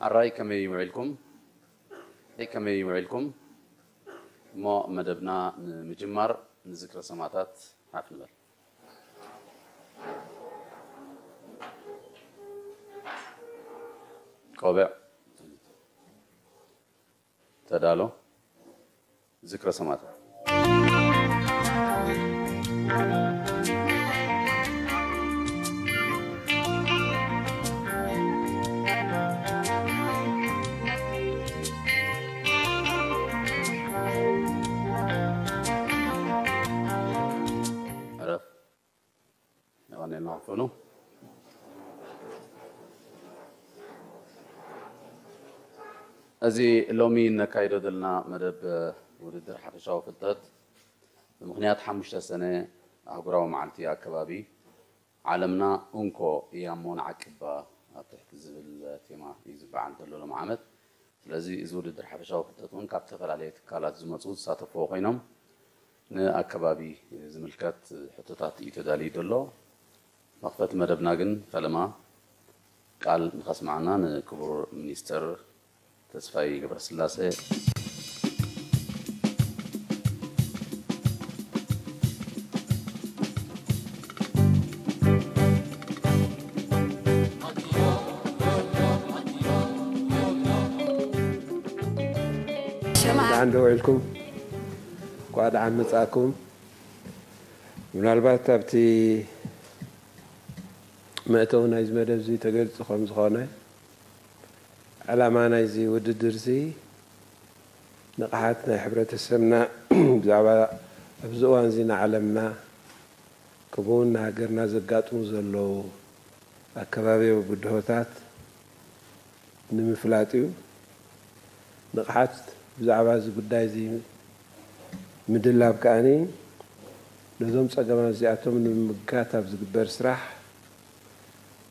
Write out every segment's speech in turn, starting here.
ኣራይ ከመይ ውዒልኩም? ኣይ ከመይ ውዒልኩም? እሞ መደብና ንምጅማር ንዝክረ ሰማእታት ሓፍ ንበል። ቆብዕ ተዳሎ። ዝክረ ሰማእታት። ዕረፍ። የቐንየልና ክፍሉ። እዚ ሎሚ እነካይዶ ዘለና መደብ ውድድር ሓፈሻዊ ፍልጠት ብምኽንያት ሓሙሽተ ሰነ ኣህጉራዊ መዓልቲ ኣከባቢ ዓለምና እንኮ እያሞ ንዓቅባ ኣብ ትሕቲ ዝብል ቴማ እዩ ዝበዓል ዘሎ ሎም ዓመት። ስለዚ እዚ ውድድር ሓፈሻዊ ፍልጠት እውን ካብ ዝተፈላለየ ትካላት ዝመፁ ዝሳተፍዎ ኮይኖም ንኣከባቢ ዝምልከት ሕቶታት እዩ ተዳልዩ ዘሎ። መኽፈቲ መደብና ግን ፈለማ ቃል ንኸስምዓና ንክቡር ሚኒስተር ተስፋይ ገብረስላሴ። ደሓን ዶ ውዒልኩም? እንኳዕ ደሓን መጻእኩም። ምናልባት ኣብቲ መእተዊ ናይዚ መደብ እዚ ተገሊጹ ከም ዝኾነ፣ ዕላማ ናይዚ ውድድር እዚ ንቕሓት ናይ ሕብረተሰብና ብዛዕባ ኣብዚ እዋን እዚ ንዓለምና ከምኡውን ንሃገርና ዘጋጥሙ ዘለዉ ኣከባብያዊ ብድሆታት ንምፍላጥ እዩ። ንቕሓት ብዛዕባ እዚ ጉዳይ እዚ ምድላብ ከኣኒ ነዞም ጸገማት እዚኣቶም ንምምካት ኣብ ዝግበር ስራሕ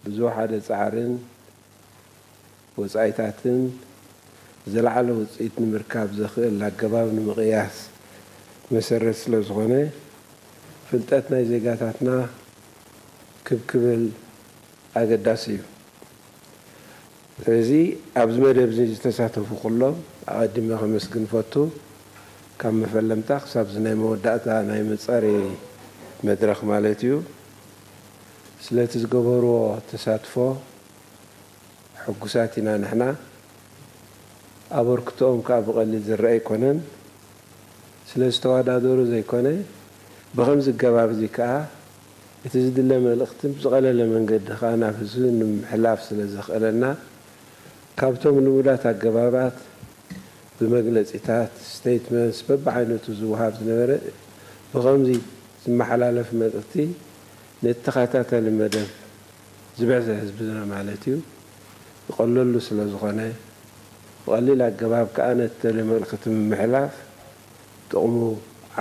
ብዝወሓደ ጻዕርን ወጻኢታትን ዝለዓለ ውጽኢት ንምርካብ ዘኽእል ኣገባብ ንምቕያስ መሰረት ስለ ዝኾነ፣ ፍልጠት ናይ ዜጋታትና ክብ ክብል ኣገዳሲ እዩ። ስለዚ ኣብዚ መደብ እዚ ዝተሳተፉ ኩሎም ኣቐዲመ ከመስግን እፈቱ። ካብ መፈለምታ ክሳብ እዚ ናይ መወዳእታ ናይ መጻረዪ መድረኽ ማለት እዩ። ስለቲ ዝገበርዎ ተሳትፎ ሕጉሳት ኢና ንሕና። ኣበርክቶኦም ከኣ ብቐሊል ዝረአ ኣይኮነን። ስለ ዝተወዳደሩ ዘይኮነ፣ ብኸምዚ ኣገባብ እዚ ከኣ እቲ ዝድለ መልእኽቲ ብዝቐለለ መንገዲ ከኣ ናብ ህዝቢ ንምሕላፍ ስለ ዘኽእለና፣ ካብቶም ልሙዳት ኣገባባት ብመግለጺታት፣ ስቴትመንትስ፣ በብዓይነቱ ዝወሃብ ዝነበረ ብኸምዚ ዝመሓላለፍ መልእኽቲ ነቲ ተኸታታሊ መደብ ዝበዝሐ ህዝብና ማለት እዩ ዝቐለሉ ስለ ዝኾነ፣ ብቐሊል ኣገባብ ከኣ ነቲ ተልእኮ መልእኽቲ ምምሕላፍ ጥቕሙ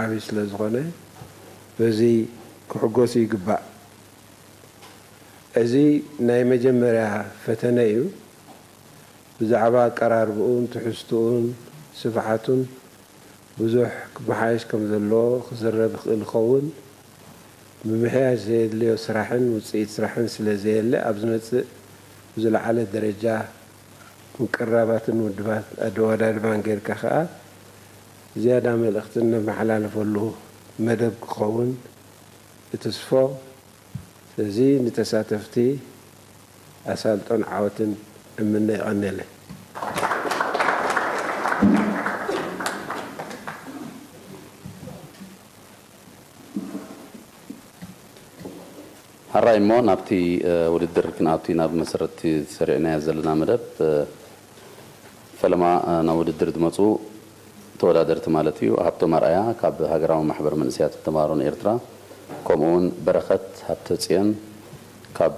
ዓብዪ ስለ ዝኾነ፣ በዚ ክሕጎሱ ይግባእ። እዚ ናይ መጀመርያ ፈተነ እዩ። ብዛዕባ ኣቀራርብኡን ትሕዝትኡን ስፍሓቱን ብዙሕ ክመሓየሽ ከም ዘለዎ ክዝረብ ይኽእል ይኸውን። ምምሕያሽ ዘየድልዮ ስራሕን ውፅኢት ስራሕን ስለ ዘየለ፣ ኣብ ዝመፅእ ብዝለዓለ ደረጃ ምቅርራባትን ውድባት ኣደወዳድባን ጌርካ ኸዓ ዝያዳ መልእኽቲ እነመሓላልፈሉ መደብ ክኸውን እትስፎ። ስለዚ ንተሳተፍቲ ኣሳልጦን ዓወትን እምነ። የቐንየለይ። ሕራይ እሞ ናብቲ ውድድር ክንኣቱ ኢና። ብመሰረት ሰሪዕናዮ ዘለና መደብ ፈለማ ናብ ውድድር ዝመፁ ተወዳደርቲ ማለት እዩ። ሃብቶም ኣርኣያ ካብ ሃገራዊ ማሕበር መንእሰያትን ተምሃሮን ኤርትራ፣ ከምኡ እውን በረኸት ሃብተፅዮን ካብ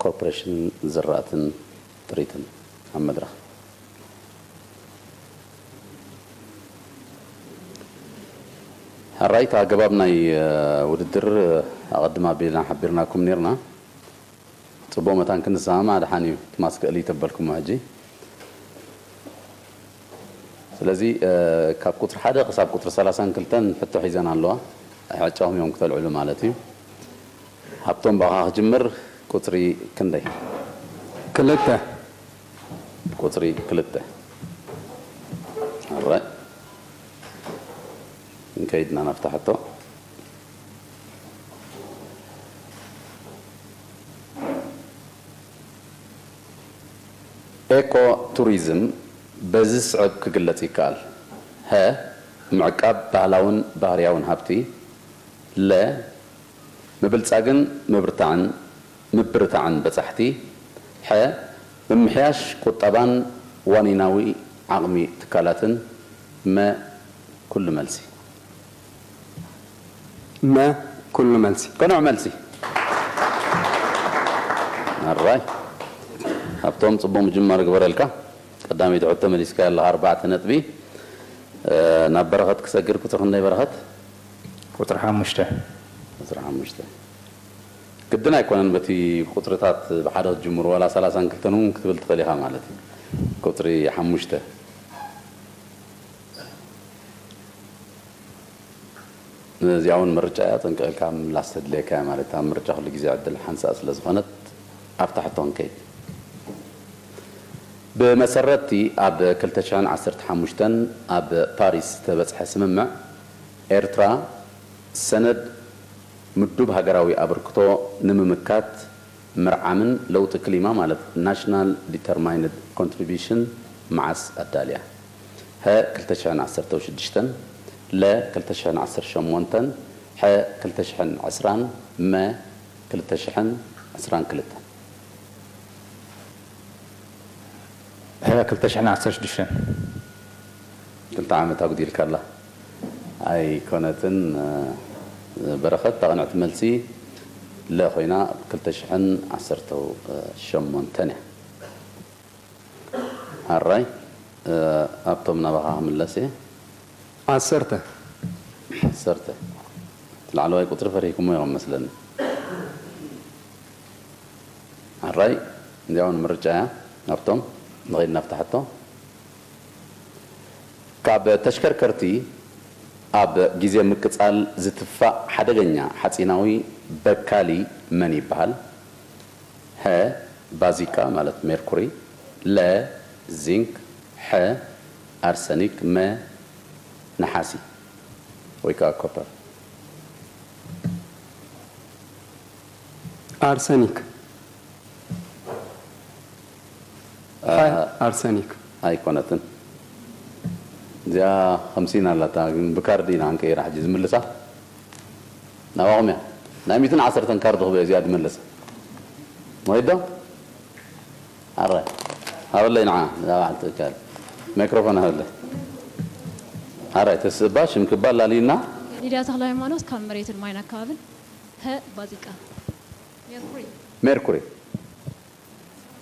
ኮርፖሬሽን ዝራእትን ጥሪትን ኣብ መድረኽ። ሕራይ፣ እቲ ኣገባብ ናይ ውድድር ኣቐድም ኣቢልና ሓቢርናኩም ነርና። ጽቡቕ መታን ክንሰማማዕ ደሓን እዩ። እቲ ማስክ እልይ ተበልኩሞ ሕጂ። ስለዚ ካብ ቁጽሪ ሓደ ክሳብ ቁጽሪ ሰላሳን ክልተን ሕቶ ሒዘን ኣለዋ። ኣሕዕጫኹም እዮም ክተልዕሉ ማለት እዩ። ሃብቶም፣ ብኣኻ ክጅምር። ቁጽሪ ክንደይ? ክልተ። ቁጽሪ ክልተ። ኣራይ፣ እንከይድና ናብታ ሕቶ። ኤኮ ቱሪዝም በዚ ዝስዕብ ክግለጽ ይከኣል። ሀ፣ ምዕቃብ ባህላውን ባህርያውን ሃብቲ። ለ፣ ምብልጻግን ምብርታዕን ምብርታዕን በጻሕቲ። ሐ፣ ምምሕያሽ ቁጠባን ዋኒናዊ ዓቕሚ ትካላትን። መ፣ ኩሉ መልሲ። መ፣ ኩሉ መልሲ። ቅኑዕ መልሲ። ኣራይ፣ ሃብቶም፣ ጽቡቕ ምጅማር ግበረልካ። ቀዳመይቲ ሕቶ መሊስካ ኣለኻ፣ ኣርባዕተ ነጥቢ። እ፣ ናብ በረኸት ክሰግር። ቁጽሪ ክንደይ በረኸት? ቁጽሪ ሓሙሽተ። ቁጽሪ ሓሙሽተ። ግድን ኣይኮነን በቲ ቁጽርታት ብሓደ ክትጅምሩ፣ ዋላ ሰላሳን ክልተን እውን ክትብል ትኽእል ኢኻ ማለት እዩ። ቁጽሪ ሓሙሽተ። እዚኣ እውን ምርጫ እያ፣ ጠንቂቕልካ ምምላስ ተድልየካ እያ ማለት እያ። ኣብ ምርጫ ኩሉ ግዜ ዕድል ሓንሳእ ስለ ዝኾነት ኣብታ ሕቶ ክንከይድ። ብመሰረትቲ ኣብ ክልተ ሽሕን ዓሰርተ ሓሙሽተን ኣብ ፓሪስ ዝተበጽሐ ስምምዕ፣ ኤርትራ ሰነድ ምዱብ ሃገራዊ ኣበርክቶ ንምምካት ምርዓምን ለውጢ ክሊማ ማለት ናሽናል ዲተርማይንድ ኮንትሪቢሽን መዓስ ኣዳልያ? ሀ፣ ክልተ ሽሕን ዓሰርተ ሽዱሽተን፣ ለ፣ ክልተ ሽሕን ዓሰርተ ሸሞንተን፣ ሐ፣ ክልተ ሽሕን ዕስራን፣ መ፣ ክልተ ሽሕን ዕስራን ክልተን። ሀ፣ ክልተ ሽሕን ዓሰርተ ሽዱሽተን። ክልተ ዓመት ኣጉዲልካ ኣላ። ኣይኮነትን፣ እ፣ በረኸት፣ እታ ቅንዕቲ መልሲ ለ ኮይና፣ ክልተ ሽሕን ዓሰርተ ሸሞንተን እያ። ኣራይ፣ እ፣ ኣብቶም ናባኻ ክምለስ እየ። ዓሰርተ። ዓሰርተ። እቲ ላዕለዋይ ቁጽሪ ፈሪህኩሞ ኢኹም መስለኒ። ኣራይ፣ እንዲያውን ምርጫ እያ። ኣብቶም ንኸይድ ናብታ ሕቶ። ካብ ተሽከርከርቲ ኣብ ግዜ ምቅጻል ዝትፋእ ሓደገኛ ሓጺናዊ በካሊ መን ይበሃል? ሀ፣ ባዚቃ ማለት ሜርኩሪ፣ ለ፣ ዚንክ፣ ሐ፣ ኣርሰኒክ፣ መ፣ ነሓሲ ወይ ከዓ ኮፐር። ኣርሰኒክ። አ፣ ኣርሰኒክ። ኣይኮነትን። እዚኣ ኸምሲን ኣላታ፣ ግን ብካርድ ኢና ክንቀይራ ሕጂ ዝምልሳ። ናባኹም እያ። ናይ ሚእትን ዓሰርተን ካርድ ክበ እዚኣ ዝመለሰ። ወይዶ? ኣረ። ሃበለይ ንዓ፣ እዛ በዓልቲ ትካል። ማይክሮፎን ሃበለይ። ኣረ፣ ተስባ ሽም ክባል ላሊና። ሊድያ ተኽለ ሃይማኖት ካብ መሬትን ማይን ኣካባብን። ሀ፣ ባዚቃ። ሜርኩሪ። ሜርኩሪ።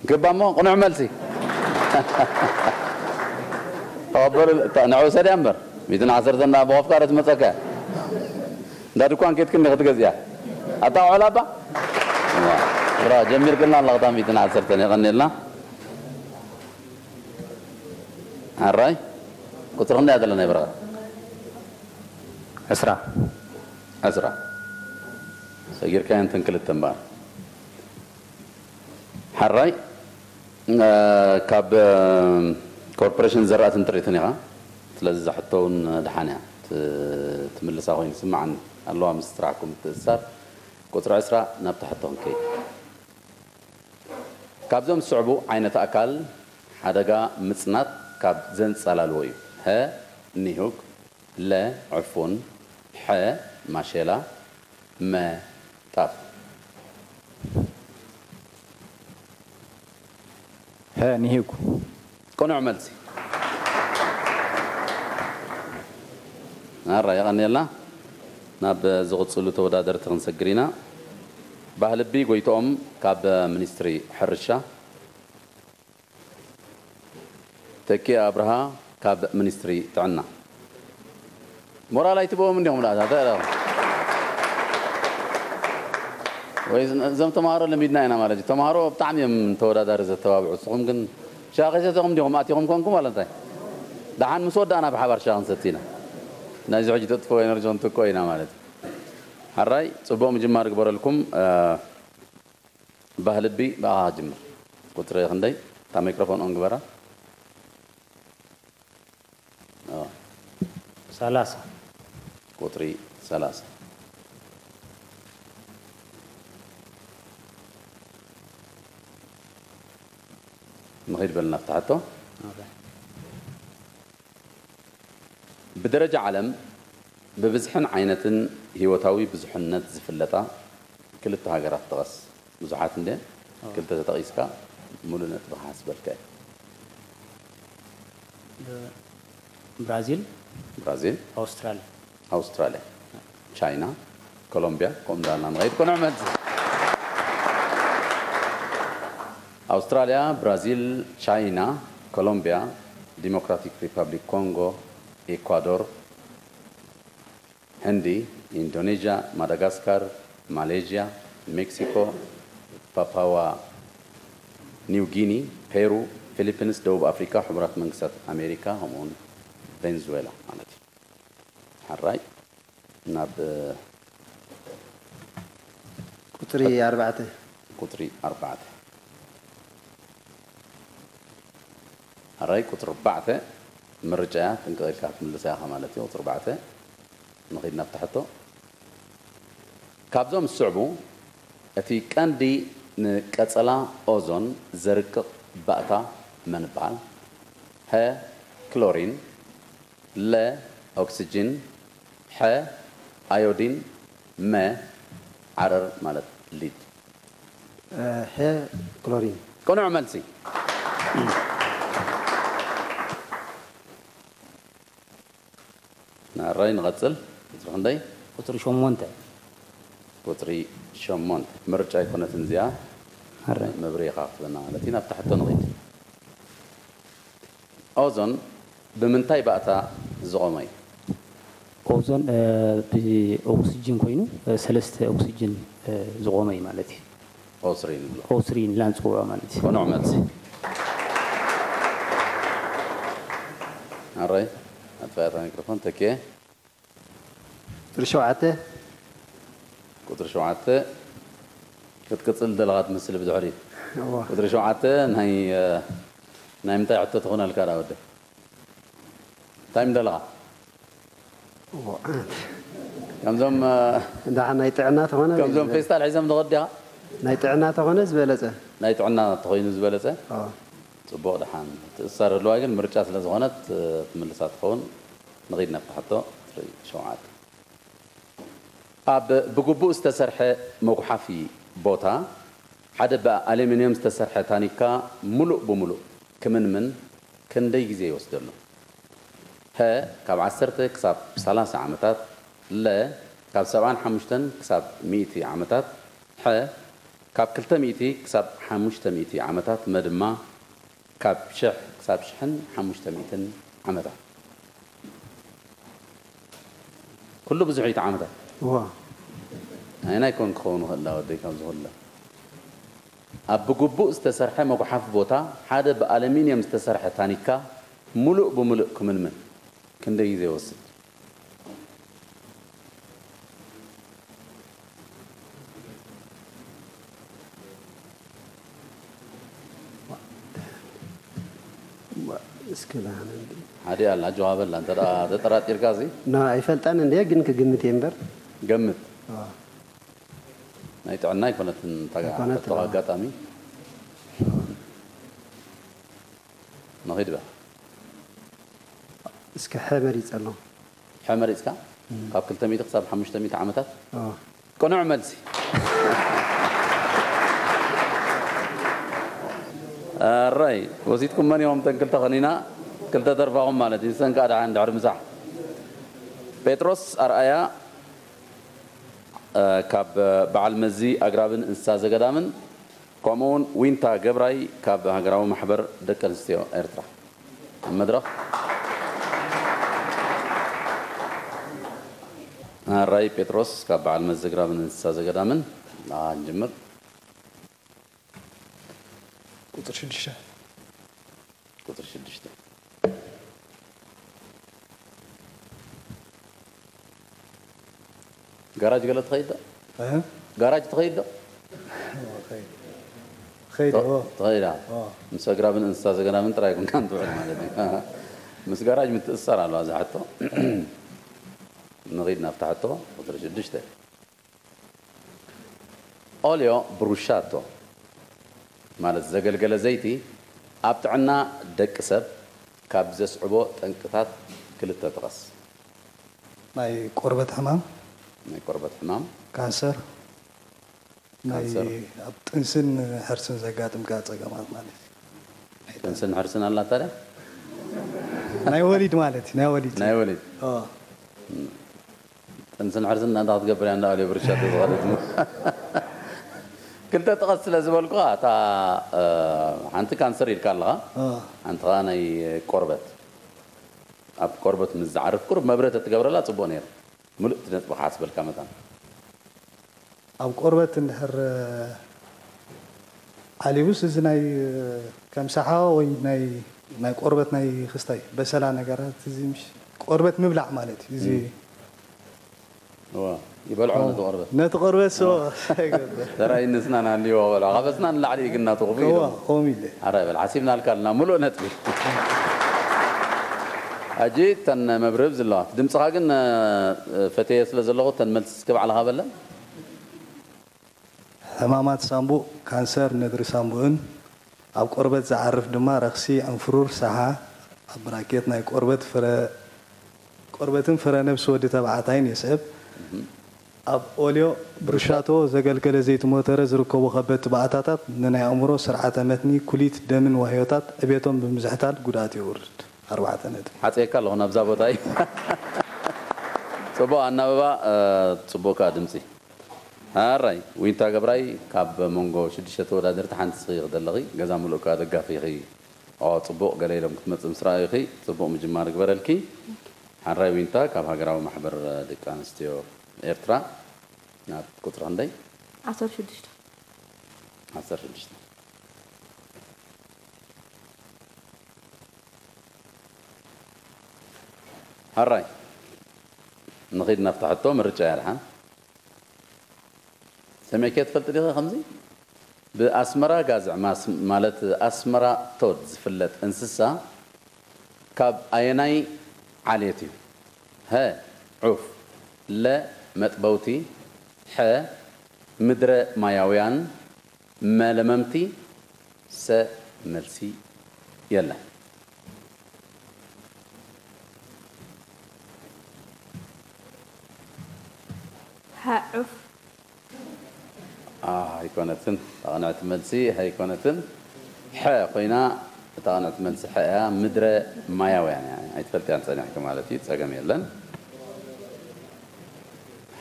ግባ እሞ ቅኑዕ መልሲ። ተቐበሉ፣ እታ ንዑ ሰድያ እምበር። ሚእትን ዓሰርተ እንዳ ብኸፍቃ ዶ ትመጸካ እያ? እንዳ ድኳን ኬድክን ዲኺ ትገዝእያ? ኣታ ውዕል ኣባ? እዋ፣ ብራ፣ ጀሚርክልና ኣለኽታ ሚእትን ዓሰርተን፣ የቐንየልና። ኣራይ፣ ቁጽሪ ክንደይ እያ ዘለና ይበረኸት? ዕስራ። ዕስራ። ሰጊርካየን እተን ክልተ እምበኣር። ሓራይ፣ እ፣ ካብ፣ እ፣ ኮርፖሬሽን ዘራእትን ጥሪትን ኢኻ። ስለዚ እዛ ሕቶ እውን ደሓን እያ። ት-፣ ትምልሳ ኮይኑ ይስምዓኒ። ኣለዋ ምስ ስራሕኩም ምትእስሳር። ቁጽሪ ዕስራ ናብታ ሕቶ ክንከይድ። ካብዞም ዝስዕቡ ዓይነት ኣካል ሓደጋ ምጽናት ካብ ዘንጸላልዎ እዩ። ሀ፣ ኒሁግ፣ ለ፣ ዕፉን፣ ሐ፣ ማሼላ፣ መ፣ ጣፍ። ሀ፣ ኒሂጉ። ቅኑዕ መልሲ። ኣራ፣ የቐንየልና። ናብ ዝቕጽሉ ተወዳደርቲ ክንሰግር ኢና። ባህልቢ ጎይትኦም ካብ ሚኒስትሪ ሕርሻ። ተኪ ኣብርሃ ካብ ሚኒስትሪ ጥዕና። ሞራል ኣይትበኦም እንዲኹም ደኣ፣ እንታይ ደኣ? ወይ እዞም ተምሃሮ ለሚድና ኢና ማለት እዩ። ተምሃሮ ብጣዕሚ እዮም ተወዳዳሪ ዘተባብዑ። ንስኹም ግን ሻሂ ከይሰተኹም እንዲኹም ኣቲኹም ኮንኩም ዋላ እንታይ? ደሓን ምስ ወዳእና ብሓባር ሻሂ ክንሰቲ ኢና። ናይዚ ሕጂ ተጥፍኦ ኤነርጂ ክንትክኦ ኢና ማለት እዩ። ሓራይ፣ ጽቡቕ ምጅማር ግበረልኩም። እ፣ ባህልቢ ብኣኻ ጅምር። ቁጽሪ ክንደይ? እታ ማይክሮፎን ኦን ግበራ። ሰላሳ። ቁፅሪ ሰላሳ። ንኸይድ በልና ኣብቲ ሕቶ። ብደረጃ ዓለም ብብዝሕን ዓይነትን ህይወታዊ ብዙሕነት ዝፍለጣ ክልተ ሃገራት ጥቐስ። ብዙሓት እንደ ክልተ ተጠቒስካ ሙሉእ ነጥቢ ክሓስበልካ እዩ። ብራዚል። ብራዚል። ኣውስትራልያ። ኣውስትራልያ። ቻይና። ኮሎምቢያ። ከምኡ እንዳልና ንኸይድ። ቅኑዕ መልሲ። ኣውስትራልያ፣ ብራዚል፣ ቻይና፣ ኮሎምቢያ፣ ዲሞክራቲክ ሪፐብሊክ ኮንጎ፣ ኢኳዶር፣ ህንዲ፣ ኢንዶኔዥያ፣ ማዳጋስካር፣ ማሌዥያ፣ ሜክሲኮ፣ ፓፓዋ ኒው ጊኒ፣ ፔሩ፣ ፊሊፒንስ፣ ደቡብ ኣፍሪካ፣ ሕቡራት መንግስታት ኣሜሪካ፣ ከምኡውን ቬንዙዌላ ማለት እዩ። ሕራይ ናብ ቁፅሪ ኣርባዕተ። ቁፅሪ ኣርባዕተ። ሕራይ ቁፅሪ ኣርባዕተ ምርጫ እያ፣ ጥንቅቕ ኢልካ ክትምልሳ ኢኻ ማለት እዩ። ቁፅሪ ኣርባዕተ ንኸይድ ናብታ ሕቶ። ካብዞም ዝስዕቡ እቲ ቀንዲ ንቀጸላ ኦዞን ዘርቅቕ ባእታ መን ይበሃል? ሀ፣ ክሎሪን፣ ለ፣ ኦክስጅን፣ ሐ፣ ኣዮዲን፣ መ፣ ዓረር ማለት ሊድ። ሀ፣ ክሎሪን። ቅኑዕ መልሲ። ናራይ ንቐጽል። ቁጽሪ ክንደይ? ቁጽሪ ሸሞንተ። ቁጽሪ ሸሞንተ። ምርጫ ኣይኮነትን እዚኣ። ኣራይ። መብርሂኻ ክትበና ማለት እዩ። ናብ ታሕቶ ንኺድ። ኦዞን ብምንታይ ባእታ ዝቖመ እዩ? ኦዞን ብኦክስጅን ኮይኑ ሰለስተ ኦክስጅን ዝቖመ እዩ ማለት እዩ። ኦስሪን ንብሎ። ኦስሪን ኢልና ንፅውዖ ማለት እዩ። ቅኑዕ መልሲ። ኣራይ ኣጥፋእታ ሚክሮፎን ተኪኤ። ቁፅሪ ሸውዓተ። ቁፅሪ ሸውዓተ ክትቅፅል ደለኻ ትመስል ብድሕሪ። እዋ። ቁፅሪ ሸውዓተ ናይ ናይ ምንታይ ሕቶ ትኾነልካ ዳ ወደ? እንታይ ምደለኻ? እዋ። ከምዞም እንዳ ናይ ጥዕና ተኾነ ከምዞም ፌስታል ሒዞም ዝኸዱ ዲኻ? ናይ ጥዕና ተኾነ ዝበለፀ። ናይ ጥዕና ተኾይኑ ዝበለፀ? እዋ። ፅቡቕ ደሓን ትእሰር ኣለዋ ግን ምርጫ ስለ ዝኾነት ትምልሳ ትኸውን። ንኺድ ናብቲ ሕቶ ቁፅሪ ሸውዓተ። ኣብ ብግቡእ ዝተሰርሐ መጉሓፊ ቦታ ሓደ ብኣሉሚንየም ዝተሰርሐ ታኒካ ሙሉእ ብሙሉእ ክምንምን ክንደይ ግዜ ይወስደሉ? ሀ ካብ ዓሰርተ ክሳብ ሰላሳ ዓመታት፣ ለ ካብ ሰብዓን ሓሙሽተን ክሳብ ሚእቲ ዓመታት፣ ሐ ካብ ክልተ ሚእቲ ክሳብ ሓሙሽተ ሚእቲ ዓመታት፣ መ ድማ ካብ ሽሕ ክሳብ ሽሕን ሓሙሽተ ሚእትን ዓመታት። ኩሉ ብዙሕ እዩ ዓመታት። እዋ። ኣየናይ ኮን ክኸውን ይኽእል ዳ ወደይ ካብዚ ኩሉ? ኣብ ብግቡእ ዝተሰርሐ መጉሓፊ ቦታ ሓደ ብኣለሚንየም ዝተሰርሐ ታኒካ ሙሉእ ብሙሉእ ክምንምን ክንደይ ግዜ ይወስድ? እስኪ ላህነ እንዲ ሓደ ኣላ ጀዋበላ እንተ ደኣ ተጠራጢርካ እዚ ና ኣይፈልጣን እንደ ግን ክግምት እየ እምበር ገምት። ኣዎ። ናይ ጥዕና ኣይኮነትን ታጋ ኣይኮነትን፣ ሕቶ ኣዎ። ኣጋጣሚ ንኺድ በል። እስኪ ሐ መሪፀ ኣሎ። ሐ መሪፅካ ካብ ክልተ ሚእቲ ክሳብ ሓሙሽተ ሚእቲ ዓመታት ኣዎ። ቅኑዕ መልሲ። ኣራይ ወሲድኩመን ኢኹም ተን ክልተ ኸኒና ክልተ ተርፋኹም ማለት እዩ። ንሰን ከዓ ደሓን ድሕሪ ምሳሕ ጴጥሮስ ኣርኣያ እ፣ ካብ በዓል መዚ ኣግራብን እንስሳ ዘገዳምን ከምኡ እውን ዊንታ ገብራይ ካብ ሃገራዊ ማሕበር ደቂ ኣንስትዮ ኤርትራ ኣብ መድረኽ። ኣራይ ጴጥሮስ ካብ በዓል መዚ ኣግራብን እንስሳ ዘገዳምን ንዓ ንጅምር። ቁፅሪ ሽዱሽተ። ቁፅሪ ሽዱሽተ። ጋራጅ ገለ ትኸይድ ዶ? እ? ጋራጅ ትኸይድ ዶ? ኸይድ። ኸይድ፣ ኦ። ትኸይዳ? ኦ። ምስ ኣግራብን እንስሳ ዘገዳምን ጥራይ ኮንካ እንትውዕል ማለት እዩ። ምስ ጋራጅ ምትእስሳር ኣለዋ እዛ ሕቶ። ንኺድ ናብታ ሕቶ ቁፅሪ ሽዱሽተ። ኦልዮ ብሩሻቶ ማለት ዘገልገለ ዘይቲ ኣብ ጥዕና ደቂ ሰብ ካብ ዘስዕቦ ጠንቅታት ክልተ ጥቀስ። ናይ ቆርበት ሕማም፣ ናይ ቆርበት ሕማም፣ ካንሰር፣ ናይ ካንሰር። ኣብ ጥንስን ሕርስን ዘጋጥምካ ጸገማት ማለት እዩ። ጥንስን ሕርስን ኣላ ታዲያ? ናይ ወሊድ ማለት እዩ፣ ናይ ወሊድ። ናይ ወሊድ። ኦ፣ ጥንስን ሕርስን እናንዳ ክትገብር እያ እንዳበለ ብርሻ ተዝኸደት። ክልተ ጥቀስ ስለ ዝበልኩ እታ ሓንቲ ካንሰር ኢልካ ኣለኻ፣ ኦ፣ ሓንቲ ኸዓ ናይ ቆርበት። ኣብ ቆርበት ምስ ዝዓርፍ ቁሩብ መብረ ተትገብረላ ጽቡቕ ነይሩ። ምሉእ እቲ ነጥቢ ክሓስበልካ መታን። ኣብ ቆርበት እንድሕር ዓሊቡስ እዚ ናይ ከም ሰሓዋ ወይ ናይ ናይ ቆርበት ናይ ክስታይ በሰላ ነገራት እዚ ምሽ ቆርበት ምብላዕ ማለት እዩ። እዚ እዋ፣ ይበልዖ ነቲ ቆርበት። ነቲ ቆርበት ሶ ይገብር። ተራይ ንስና ናልዎ በላ። ካበስና ንላዕሊ ግን ናቱ ክፉ እዋ፣ ኢሎም። ከምኡ ኢለ። ኣረ በል፣ ሓሲብናልካ ኣለና። ምሉእ ነጥቢ። ሕጂ እተን መብርህብ ዘለዋ። ድምፅኻ ግን፣ እ፣ ፈትየ ስለ ዘለኹ እተን መልሲ እስኪ ባዕልኻ በለን። ሕማማት ሳምቡእ፣ ካንሰር ነድሪ ሳምቡእን ኣብ ቆርበት ዝዓርፍ ድማ ረኽሲ ዕንፍሩር፣ ሰሓ፣ ኣብ ብራኬት ናይ ቆርበት ፍረ ቆርበትን ፍረ ነብሲ ወዲ ተባዕታይን የስዕብ። ኣብ ኦልዮ ብሩሻቶ ዘገልገለ ዘይቲ ሞተረ ዝርከቡ ከበድቲ ባእታታት ንናይ ኣእምሮ፣ ስርዓተ መትኒ፣ ኩሊት፣ ደምን ዋህዮታት ዕቤቶም ብምዝሕታል ጉድኣት የውርድ። ኣርባዕተ ነጥቢ። ሓፀየካ ኣለኹ ናብዛ ቦታ እዩ። ፅቡቕ ኣናበባ፣ እ፣ ፅቡቕ ከዓ ድምፂ። ኣራይ፣ ዊንታ ገብራይ ካብ መንጎ ሽዱሽተ ተወዳደርቲ ሓንቲ ስኺ ክደለኺ፣ ገዛ ምሉእ ከዓ ደጋፊኺ። ኦ፣ ፅቡቕ ገለ ኢሎም ክትመፅእ ምስ ረኣዩኺ፣ ፅቡቕ ምጅማር ግበረልኪ። ሓራይ ዊንታ ካብ ሃገራዊ ማሕበር ደቂ ኣንስትዮ ኤርትራ ናብ ቁፅሪ ክንደይ? ዓሰርተ ሽዱሽተ። ዓሰርተ ሽዱሽተ። ሓራይ፣ ንኺድ ናብታ ሕቶ። ምርጫ እያ ደሓን። ሰሚዕኪ ትፈልጢ ዲኺ ከምዚ? ብኣስመራ ጋዝዕ ማስ ማለት ኣስመራ ቶድ ዝፍለጥ እንስሳ ካብ ኣየናይ ዓሌት እዩ? ሀ ዑፍ፣ ለ መጥበውቲ፣ ሐ ምድረ ማያውያን፣ መ ለመምቲ፣ ሰ መልሲ የለን። ሐ ዑፍ። አ፣ ኣይኮነትን። እታ ቅንዕቲ መልሲ ኣይኮነትን። ሐ ኮይና፣ እታ ቅንዕቲ መልሲ ሐ እያ። ምድረ ማያውያን እያ። ኣይትፈልጥያን ጸኒሕኪ ማለት እዩ። ጸገም የለን።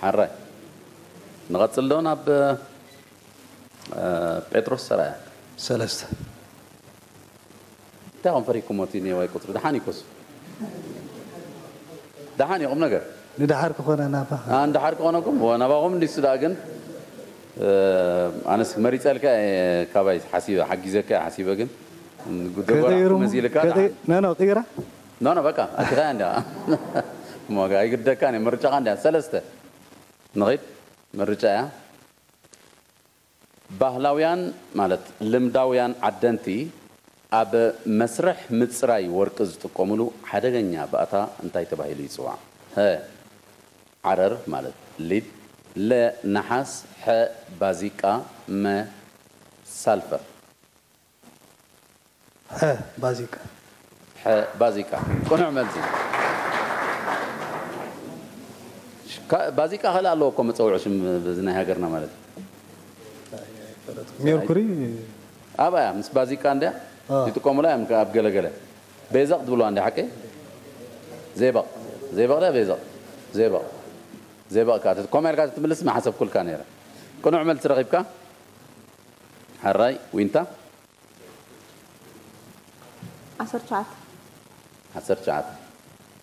ሓራይ። ንቐጽል ዶ ናብ፣ እ፣ ጴጥሮስ ሰራያ? ሰለስተ። እንታይ ኢኹም ፈሪኩሞ እቲ ኔዋይ ቁጽሪ? ደሓን ይኮሱ። ደሓን እዩ ቁም ነገር። ንደሓር ክኾነ ናባኻ። ኣ፣ ንደሓር ክኾነኩም? ወ፣ ናባኹም እንዲሱ ደኣ ግን፣ እ፣ ኣነስ መሪጸልካ እየ፣ ካባይ ሓሲበ፣ ሓጊዘካ እየ ሓሲበ ግን፣ ጉደጎራ ከይሩ-፣ መዚልካ ከይ-፣ ደሓን። ኖ፣ ኖ፣ ቅይራ? ኖ፣ ኖ፣ በቃ፣ ኣቲኻ እንዳ። ሞጋ ኣይግደካን እየ፣ ምርጫኻ እንዳ። ሰለስተ። ንኺድ፣ ምርጫ እያ። ባህላውያን ማለት ልምዳውያን ዓደንቲ ኣብ መስርሕ ምጽራይ ወርቂ ዝጥቀሙሉ ሓደገኛ ባእታ እንታይ ተባሂሉ ይጽዋዕ? ሀ፣ ዓረር ማለት ሊድ፣ ለ፣ ነሓስ፣ ሐ፣ ባዚቃ፣ መ፣ ሳልፈር። ሐ፣ ባዚቃ። ሐ፣ ባዚቃ። ቅኑዕ መልሲ። ሽካ-፣ ባዚቃ ካልእ ኣለዎ እኮ መጸውዒ ሽም በዚ ናይ ሃገርና ማለት እዩ። ሜርኩሪ። ኣባያ ምስ ባዚቃ እንድያ አ። ይጥቀሙላ እዮም ኣብ ገለገለ። ቤዘቕ ትብልዋ እንድያ ሓቀይ? ዜበቕ። ዜበቕ ድያ ቤዘቕ? ዜበቕ። ዜበቕ ከኣ ተት-፣ ኮማ ኢልካ ተትምልስ ምሓሰብኩልካ ነይረ። ቅኑዕ መልሲ ረኺብካ። ሓራይ ዊንታ። ዓሰርተ ትሽዓተ። ዓሰርተ ትሽዓተ።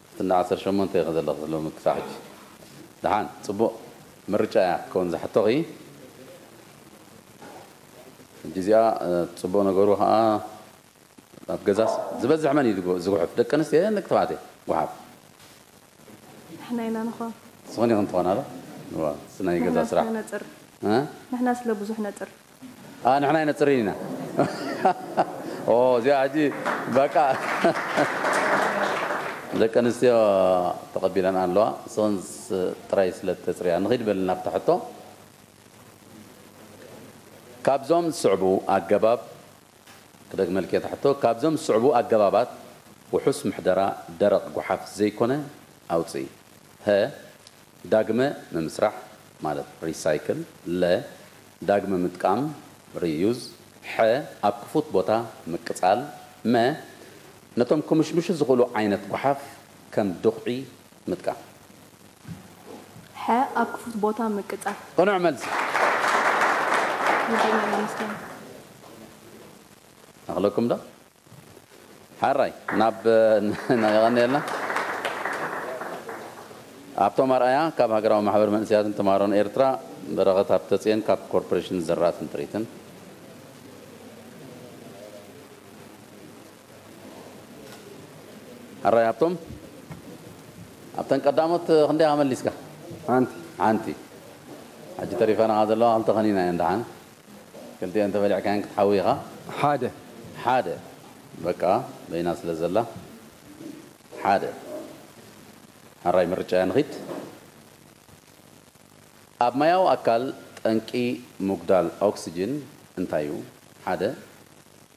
እቲ እንዳ ዓሰርተ ሸሞንተ ኢኺ ዘለኺ ሎሚ ክሳዕ ሕጂ። ደሓን፣ ጽቡቕ ምርጫ እያ ክትከውን ዝሓቶኺ። ሕጂ እዚኣ፣ እ፣ ጽቡቕ ነገሩ ኸኣ ኣብ ገዛስ ዝበዝሕ መን እዩ ዝጉ-፣ ዝጉሕፍ? ደቂ ኣንስትዮ እየን ደቂ ተባዕትዮ? ጉሓፍ። ንሕና ኢና ንኾን። ንስኽን ኢኽን ትኾና ዶ? እዋ፣ እሱ ናይ ገዛ ንሕና ስራሕ። ስለ ነጥር። እ? ንሕና ስለ ብዙሕ ነጥር። ኣ፣ ንሕና ኣይነጽርን ኢና። ኦ፣ እዚኣ ሕጂ በቃ። ደቂ ኣንስትዮ ተቐቢለን ኣለዋ። ስቕንስ ጥራይ ስለ ተፅርያ ንኺድ በልና ኣብታ ሕቶ። ካብዞም ዝስዕቡ ኣገባብ ክደግመልኪ እታ ሕቶ። ካብዞም ዝስዕቡ ኣገባባት ውሑስ ምሕደራ ደረቕ ጓሓፍ ዘይኮነ ኣውፅኢ። ሀ፣ ዳግመ ምምስራሕ ማለት ሪሳይክል። ለ፣ ዳግመ ምጥቃም ሪዩዝ። ሐ፣ ኣብ ክፉት ቦታ ምቅጻል። መ፣ ነቶም ክምሽምሹ ዝኽእሉ ዓይነት ጓሓፍ ከም ድኹዒ ምጥቃም። ሐ፣ ኣብ ክፉት ቦታ ምቅጻል። ቅኑዕ መልሲ። ይገኛል ይመስለኝ። ኣኽለኩም ዶ? ሓራይ ናብ የቐንየልና። ኣብቶም ኣርኣያ ካብ ሃገራዊ ማሕበር መንእሰያትን ተማሃሮን ኤርትራ፣ በረኸት ሃብተጽዮን ካብ ኮርፖሬሽን ዘራትን ጥሪትን። ኣራይ ሃብቶም፣ ኣብተን ቀዳሞት ክንደይ መሊስካ? ሓንቲ። ሓንቲ። ሕጂ ተሪፈና ዘለዋ ክልተ ከኒና እየን ደሓን። ክልቲኤን ተበሊዕካየን ክትሓዊ ኢኻ። ሓደ። ሓደ። በቃ በይና ስለ ዘላ ሓደ። ሓራይ ምርጫ እያ ንኺድ። ኣብ ማያዊ ኣካል ጠንቂ ምጉዳል ኦክስጅን እንታይ እዩ? ሓደ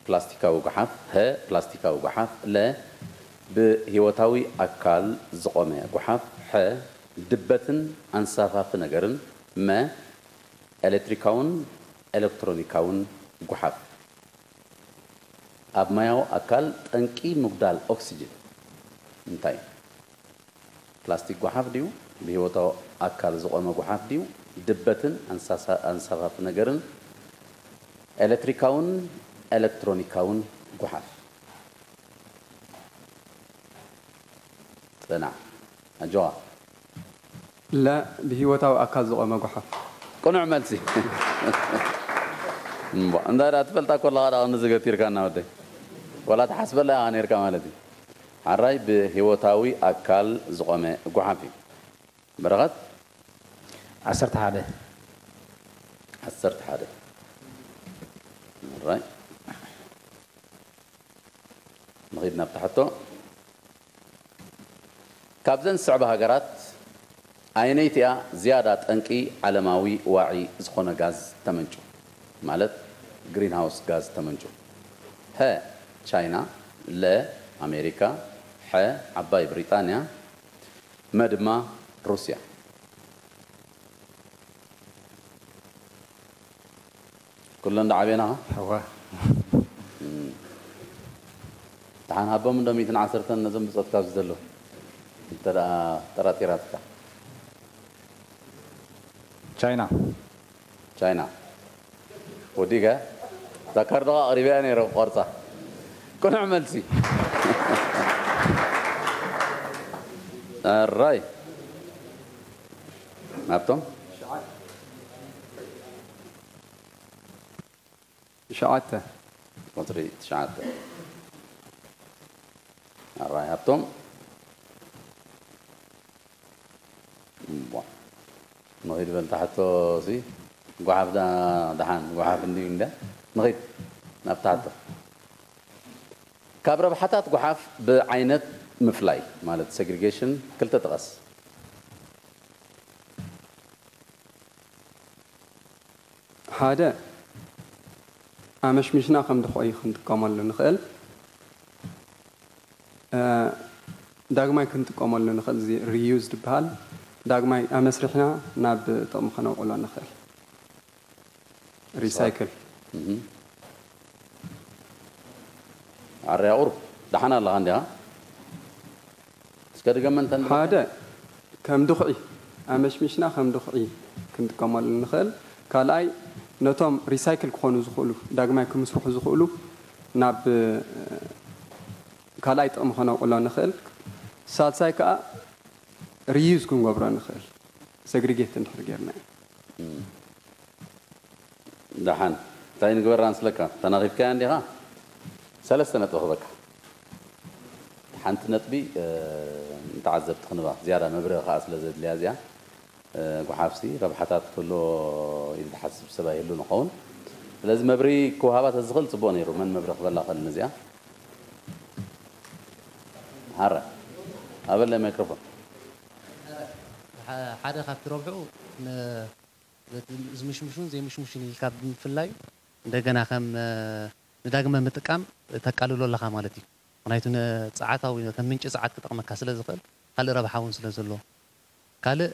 ፕላስቲካዊ ጓሓፍ። ሀ ፕላስቲካዊ ጓሓፍ። ለ ብህይወታዊ ኣካል ዝቖመ ጓሓፍ። ሐ ድበትን ኣንሳፋፊ ነገርን። መ ኤሌክትሪካውን ኤሌክትሮኒካውን ጓሓፍ። ኣብ ማያዊ ኣካል ጠንቂ ምጉዳል ኦክስጅን እንታይ እዩ? ፕላስቲክ ጓሓፍ ድዩ? ብህይወታዊ ኣካል ዝቖመ ጓሓፍ ድዩ? ድበትን ኣንሳሳ- ኣንሳፋፊ ነገርን ኤሌክትሪካውን ኤሌክትሮኒካውን ጓሓፍ። ጽናዕ ኣጆኻ። ለ ብህይወታዊ ኣካል ዝቖመ ጓሓፍ። ቅኑዕ መልሲ። እምቧ፣ እንታይ ደኣ ትፈልጣ ኮለኻ ደኣ ክንዚ ገቲርካና ወደይ? ዋላ ትሓስበላ ኢኻ ነይርካ ማለት እዩ። ሓራይ ብህይወታዊ ኣካል ዝቖመ ጓሓፍ እዩ። በረኸት? ዓሰርተ ሓደ። ዓሰርተ ሓደ። ራይ ንኺድ ናብታ ሕቶ። ካብዘን ዝስዕባ ሃገራት ኣየነይቲ እያ ዝያዳ ጠንቂ ዓለማዊ ዋዒ ዝኾነ ጋዝ ተመንጩ? ማለት ግሪንሃውስ ጋዝ ተመንጩ። ሀ ቻይና፣ ለ ኣሜሪካ፣ ሐ ዓባይ ብሪጣንያ፣ መ ድማ ሩስያ። ኩለን ዶ ዓብየናኻ? እወ። ደሓን ሃቦም እንዶ ሚእትን ዓሰርተን ነዞም ብጾትካ ኣብዚ ዘለዉ እንተ ደኣ ጠራጢራትካ። ቻይና። ቻይና ወዲከ እዛ ካርድኻ ኣቕሪበያ ነይረ ክቆርጻ። ቅኑዕ መልሲ። ኣራይ ናብቶም ትሽዓተ። ቁፅሪ ትሽዓተ። ኣራይ ሃብቶም። እምቧ። ንኺድ በል ታሕቶ ሲ ጓሓፍ ዳ- ደሓን ጓሓፍ እንድዩ እንደ ንኺድ ናብ ታሕቶ። ካብ ረብሓታት ጓሓፍ ብዓይነት ምፍላይ ማለት ሴግሪጌሽን ክልተ ጥቀስ። ሓደ ኣመሽሚሽና ከም ድኾይ ክንጥቀመሉ ንኽእል። ዳግማይ ክንጥቀመሉ ንኽእል እዚ ሪዩዝ ዝበሃል ዳግማይ ኣመስሪሕና ናብ ጥቕሚ ከነውዕሎ ንኽእል። ሪሳይክል። ዓርያ ቁሩብ ደሓን ኣለኻ እንዲኻ? እስከ ድገመን ተን ሓደ ከም ድኹዒ ኣመሽሚሽና ከም ድኹዒ ክንጥቀመሉ ንኽእል። ካልኣይ ነቶም ሪሳይክል ክኾኑ ዝኽእሉ ዳግማይ ክምስርሑ ዝኽእሉ ናብ ካልኣይ ጥቕሚ ከነውዕሎ ንኽእል። ሳልሳይ ከዓ ሪዩዝ ክንገብሮ ንኽእል ሰግሪጌት እንድሕር ጌርና። ደሓን እንታይ ንግበራ ንስለካ ተናኺፍካያ እንዲኻ። ሰለስተ ነጥቢ ክበካ ሓንቲ ነጥቢ ንተዓዘብቲ ክንባ ዝያዳ መብርህ ከዓ ስለ ዘድልያ እዚኣ። ጓሓፍሲ ረብሓታት ክህልዎ ኢሉ ዝሓስብ ሰብ ኣይህሉ ንኸውን። ስለዚ መብሪ ክወሃባ ተዝኽእል ፅቡቕ ነይሩ። መን መብሪ ክበላ ክእል ነዚኣ? ሃረ ሃበለይ ማይክሮፎን። ሓደ ካብቲ ረብሑ ዝምሽምሹን ዘይምሽምሹን ኢልካ ብምፍላዩ እንደገና ከም ንዳግመ ምጥቃም ተቃልሎ ኣለኻ ማለት እዩ። ምክንያቱ ንፀዓታዊ ከም ምንጪ ፀዓት ክጠቕመካ ስለ ዝኽእል ካልእ ረብሓ እውን ስለ ዘለዎ ካልእ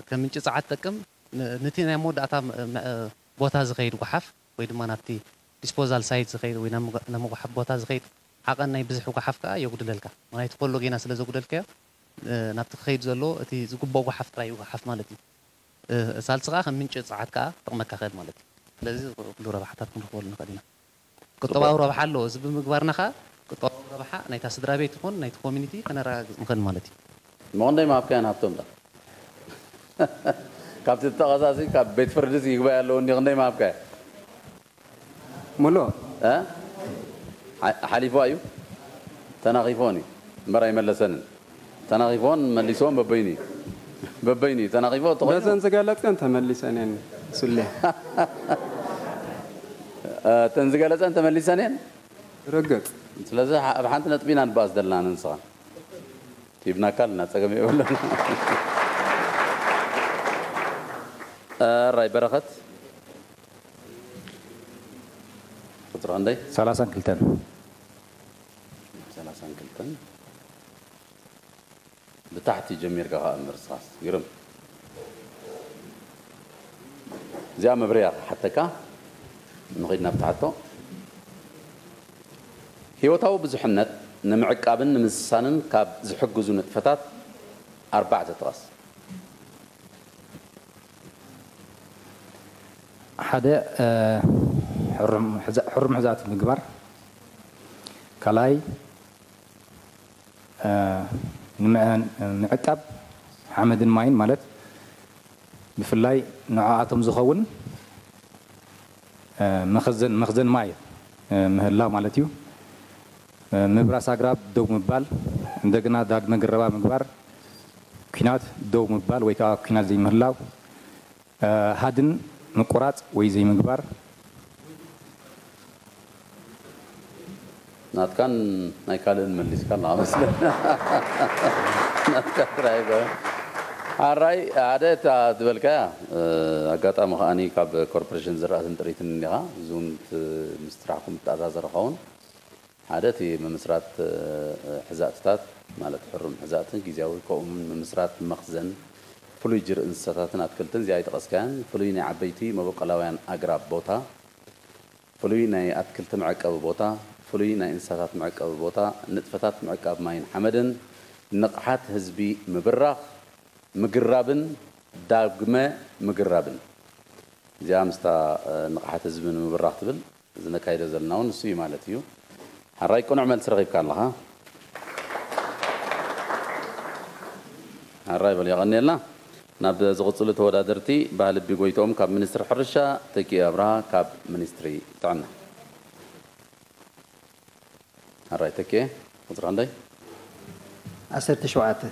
ከም ምንጪ ጸዓት ጠቅም ንቲ ናይ መወዳእታ ቦታ ዝኸይድ ጓሓፍ ወይ ድማ ናብቲ disposal site ዝኸይድ ወይ ናብ መጓሓፍ ቦታ ዝኸይድ ዓቐን ናይ ብዝሒ ጓሓፍ ከዓ የጉድለልካ። ምክንያቱ ከሎ ጌና ስለ ዘጉደልካዮ ናብቲ ክኸይድ ዘሎ እቲ ዝግብኦ ጓሓፍ ጥራይ እዩ ጓሓፍ ማለት እዩ። ሳልሲ ከዓ ከም ምንጪ ጸዓት ከዓ ክጠቕመካ ይኽእል ማለት እዩ። ስለዚ ኩሉ ረብሓታት ክንረኽበሉ ንኽእል ኢና። ቁጠባዊ ረብሓ ኣለዎ። እዚ ብምግባርና ከዓ ቁጠባዊ ረብሓ ናይታ ስድራ ቤት ይኹን ናይቲ ኮሚኒቲ ከነረጋግፅ ንኽእል ማለት እዩ። እሞ ክንደይ ምሃብካያን ሃብቶም ዳ ካብቲ ተቐሳሲ ካብ ቤት ፍርድስ ይግባይ ኣለዎ እንዲ ክንደይ ምሃብካያ ሙሉ እ? ሓ- ሓሊፎ እዩ ተናኺፎን እዩ እምበር ኣይመለሰንን ተናኺፎን መሊስዎን በበይኑ እዩ በበይኑ እዩ ተናኺፎ ተኾይኑ በዘን ዝገለፅን ተመሊሰን እየን ሱሌ እተን ዝገለፀን ተመሊሰን እየን ርግፅ ስለዚ ኣብ ሓንቲ ነጥቢ ኢና ንበኣስ ዘለና ንስኻ ሂብናካ ኣለና ፀገም የብልና ራይ በረኸት ቁፅሪ ክንደይ ሰላሳን ክልተን ሰላሳን ክልተን ብታሕቲ ጀሚርካ ከዓ እምበር ስኻስ ግርም እዚኣ መብርያ ክሓተካ ንኸይድ ናብ ትሓቶ ህይወታዊ ብዙሕነት ንምዕቃብን ንምስሳንን ካብ ዝሕግዙ ንጥፈታት ኣርባዕተ ጥቐስ። ሓደ ሕሩም ሕዛእቲ ምግባር፣ ካልኣይ ንምዕቃብ ሓመድን ማይን ማለት ብፍላይ ንዕኣቶም ዝኸውን መኽዘን መኽዘን ማይ ምህላው ማለት እዩ። ምብራስ ኣግራብ ደው ምባል፣ እንደገና ዳግመ ግረባ ምግባር፣ ኲናት ደው ምባል ወይ ከዓ ኲናት ዘይምህላው፣ ሃድን ምቁራፅ ወይ ዘይምግባር፣ ናትካን ናይ ካልእን መሊስካ ኣለኻ መስለኒ ናትካ ጥራይ ይበ ኣራይ ሓደ እታ ዝበልካያ ኣጋጣሚ ከዓኒ ካብ ኮርፖሬሽን ዝረኣትን ጥሪትን እንዲኻ እዚውን ምስ ስራሕኩም እተኣዛዘረ ኸውን ሓደ እቲ ምምስራት ሕዛእትታት ማለት ሕሩም ሕዛእትን ግዜያዊ ከምኡውን ምምስራት መኽዘን ፍሉይ ጅር እንስሳታትን ኣትክልትን እዚኣ ኣይጠቐስካያን ፍሉይ ናይ ዓበይቲ መበቆላውያን ኣግራብ ቦታ ፍሉይ ናይ ኣትክልቲ መዐቀቢ ቦታ፣ ፍሉይ ናይ እንስሳታት መዐቀቢ ቦታ፣ ንጥፈታት ምዕቃብ ማይን ሓመድን፣ ንቕሓት ህዝቢ ምብራኽ፣ ምግራብን ዳግመ ምግራብን። እዚኣ ምስታ ንቕሓት ህዝቢ ንምብራኽ ትብል እዚ ነካይዶ ዘለና እውን ንሱ እዩ ማለት እዩ። ሓራይ ቅኑዕ መልሲ ረኺብካ ኣለኻ። ሓራይ በል የቐንየልና። ናብ ዝቕፅሉ ተወዳደርቲ ባህልቢ ጎይትኦም ካብ ሚኒስትሪ ሕርሻ፣ ተኪኤ ኣብርሃ ካብ ሚኒስትሪ ጥዕና። ሕራይ ተኪኤ፣ ቁፅሪ ክንደይ? ዓሰርተ ሸውዓተ።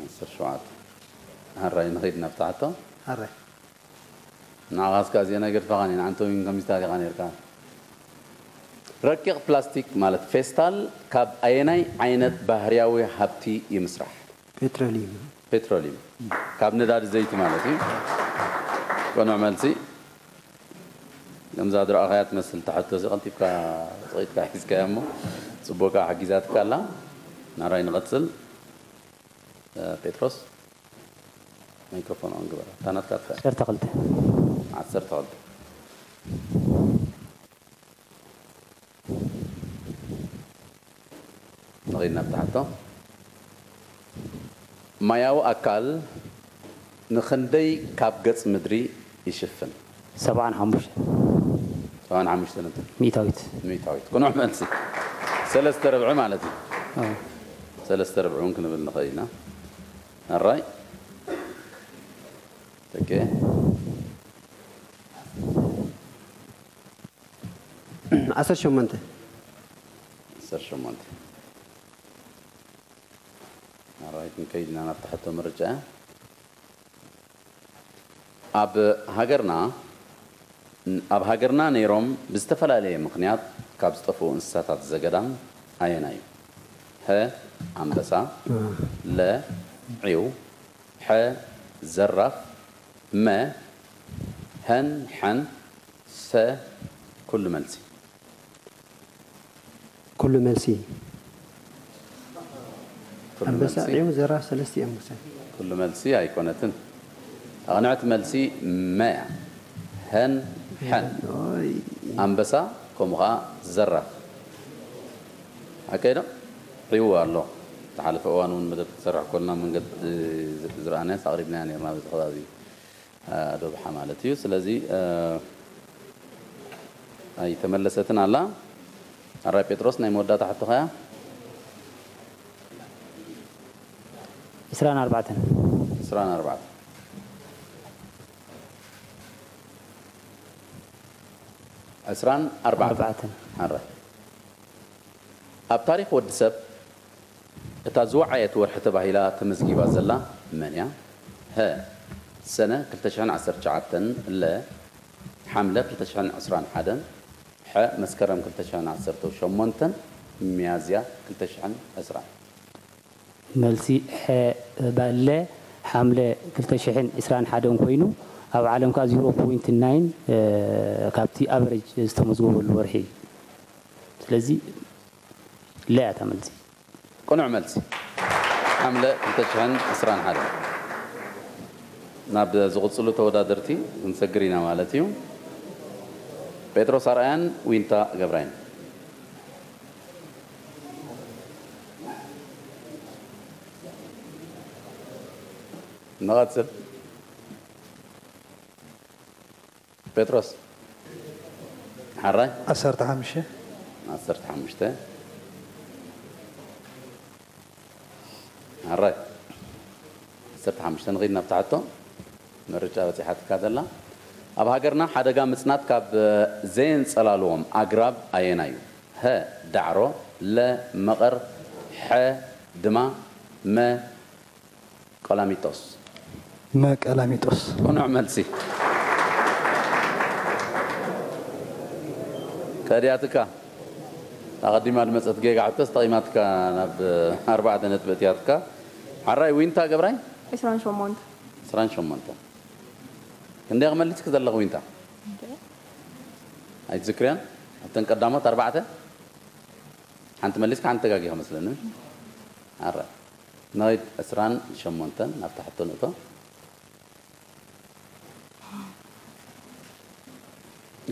ዓሰርተ ሸውዓተ። ሕራይ ንኸይድ ናብታ ሕቶ። ሕራይ። ንዓኻ እስካ እዚኣ ናይ ገድፋኻን እየ፣ ንዓንቶሚን ከሚስታት ኢኻ ነርካ። ረቂቕ ፕላስቲክ ማለት ፌስታል ካብ ኣየናይ ዓይነት ባህርያዊ ሃብቲ ይምስራሕ? ፔትሮሊየም። ፔትሮሊየም ካብ ነዳዲ ዘይቲ ማለት እዩ። ቅኑዕ መልሲ። ከምዛ ዝረኣኻያ ትመስል ትሕቶ እዚ ቀልጢፍካ ፅቒጥካ ሒዝካያ እሞ ፅቡቅ ከዓ ሓጊዛትካ ኣላ። ናራይ ንቐፅል። ጴጥሮስ ማይክሮፎን ኦን ግበራ። እታ ናትካ ትኽእል። ዓሰርተ ክልተ። ዓሰርተ ክልተ። ንኸይድ ናብቲ ሕቶ። ማያዊ ኣካል ንኽንደይ ካብ ገጽ ምድሪ ይሽፍን? ሰብዓን ሓሙሽተ። ሰብዓን ሓሙሽተ ነጥቢ። ሚእታዊት። ሚእታዊት። ቅኑዕ መልሲ። ሰለስተ ርብዒ ማለት እዩ። ኣዎ። ሰለስተ ርብዒ እውን ክንብል ንኽእል ኢና። ኣራይ። ተኬ። ዓሰርተ ሸሞንተ። ዓሰርተ ሸሞንተ። ኣራይ ክንከይድ ኢና ናብቲ ሕቶ ምርጫ። ኣብ ሃገርና ኣብ ሃገርና ነይሮም ብዝተፈላለየ ምኽንያት ካብ ዝጠፍኡ እንስሳታት ዘገዳም ኣየናይ እዩ? ሀ ኣንበሳ፣ ለ ዒው፣ ሐ ዘራፍ፣ መ ሀን ሐን፣ ሰ ኩሉ መልሲ። ኩሉ መልሲ። ኩሉ ኣንበሳ መልሲ ዒው ዘራፍ ሰለስቲኦም መሰለኝ። ኩሉ መልሲ ኣይኮነትን። ኣቕንዕቲ መልሲ መ እያ። ሀን ሐን። ኦይ ኣንበሳ ከምኡ ኸዓ ዘራፍ። ሓቀይ ዶ? ዒው ኣሎ። ዝሓለፈ እዋን እውን መደብ ክትሰርሕ ኮልና መንገዲ ዝረኣናያስ ኣቕሪብናያ ነርና በዚ ከባቢ ኣዶብሓ ማለት እዩ። ስለዚ ኣይተመለሰትን ኣላ። ኣራይ ጴጥሮስ ናይ መወዳእታ ሕቶኻ እያ። ዕስራን ኣርባዕተን ዕስራን ኣርባዕተን ዕስራን ኣርባዕተን ኣርባዕተን ኣራይ ኣብ ታሪኽ ወዲ ሰብ እታ ዝወዓየት ወርሒ ተባሂላ ተመዝጊባ ዘላ መን እያ? ሀ ሰነ ክልተ ሽሕን ዓሰርተ ትሽዓተን፣ ለ ሓምለ ክልተ ሽሕን ዕስራን ሓደን፣ ሐ መስከረም ክልተ ሽሕን ዓሰርተ ሸሞንተን፣ ሚያዝያ ክልተ ሽሕን ዕስራን። መልሲ ሐ ባለ ሓምለ ክልተ ሽሕን ዕስራን ሓደን ኮይኑ ኣብ ዓለም ከዓ ዜሮ ፖይንት ናይን ካብቲ ኣቨሬጅ ዝተመዝገበሉ ወርሒ እዩ። ስለዚ ለ እያ እታ መልሲ። ቅኑዕ መልሲ። ሓምለ ክልተ ሽሕን ዕስራን ሓደን። ናብ ዝቕፅሉ ተወዳደርቲ ክንሰግር ኢና ማለት እዩ። ጴጥሮስ ኣርኣያን ዊንታ ገብራይን። ንቐፅል። ጴጥሮስ ሓራይ ዓሰርተ ሓሙሽተ ዓሰርተ ሓሙሽተ ሓራይ ዓሰርተ ሓሙሽተ ንኺድ ናብታ ሕቶ። ምርጫ በፂሓትካ ዘላ። ኣብ ሃገርና ሓደጋ ምፅናት ካብ ዘየንፀላልዎም ኣግራብ ኣየናይ እዩ? ሀ ዳዕሮ፣ ለ መቐር፣ ሐ ድማ፣ መ ቀላሚጦስ። መቀላሚጦስ ቅኑዕ መልሲ። ከድያትካ። ኣቐዲማ ዝመፀት ጌጋ ሕቶስ ጠቒማትካ ናብ ኣርባዕተ ነጥቢ እትያትካ። ሓራይ ዊንታ ገብራይ ዕስራን ሸሞንተ ዕስራን ሸሞንተ። ክንደይ ክመልስክ ዘለኹ ዊንታ? ኣይትዝክርያን? ኣብተን ቀዳሞት ኣርባዕተ ሓንቲ መሊስካ ሓንቲ ተጋጊኻ መስለኒ። ኣረ ንኸይድ ዕስራን ሸሞንተን ናብታ ሕቶ ንእቶ።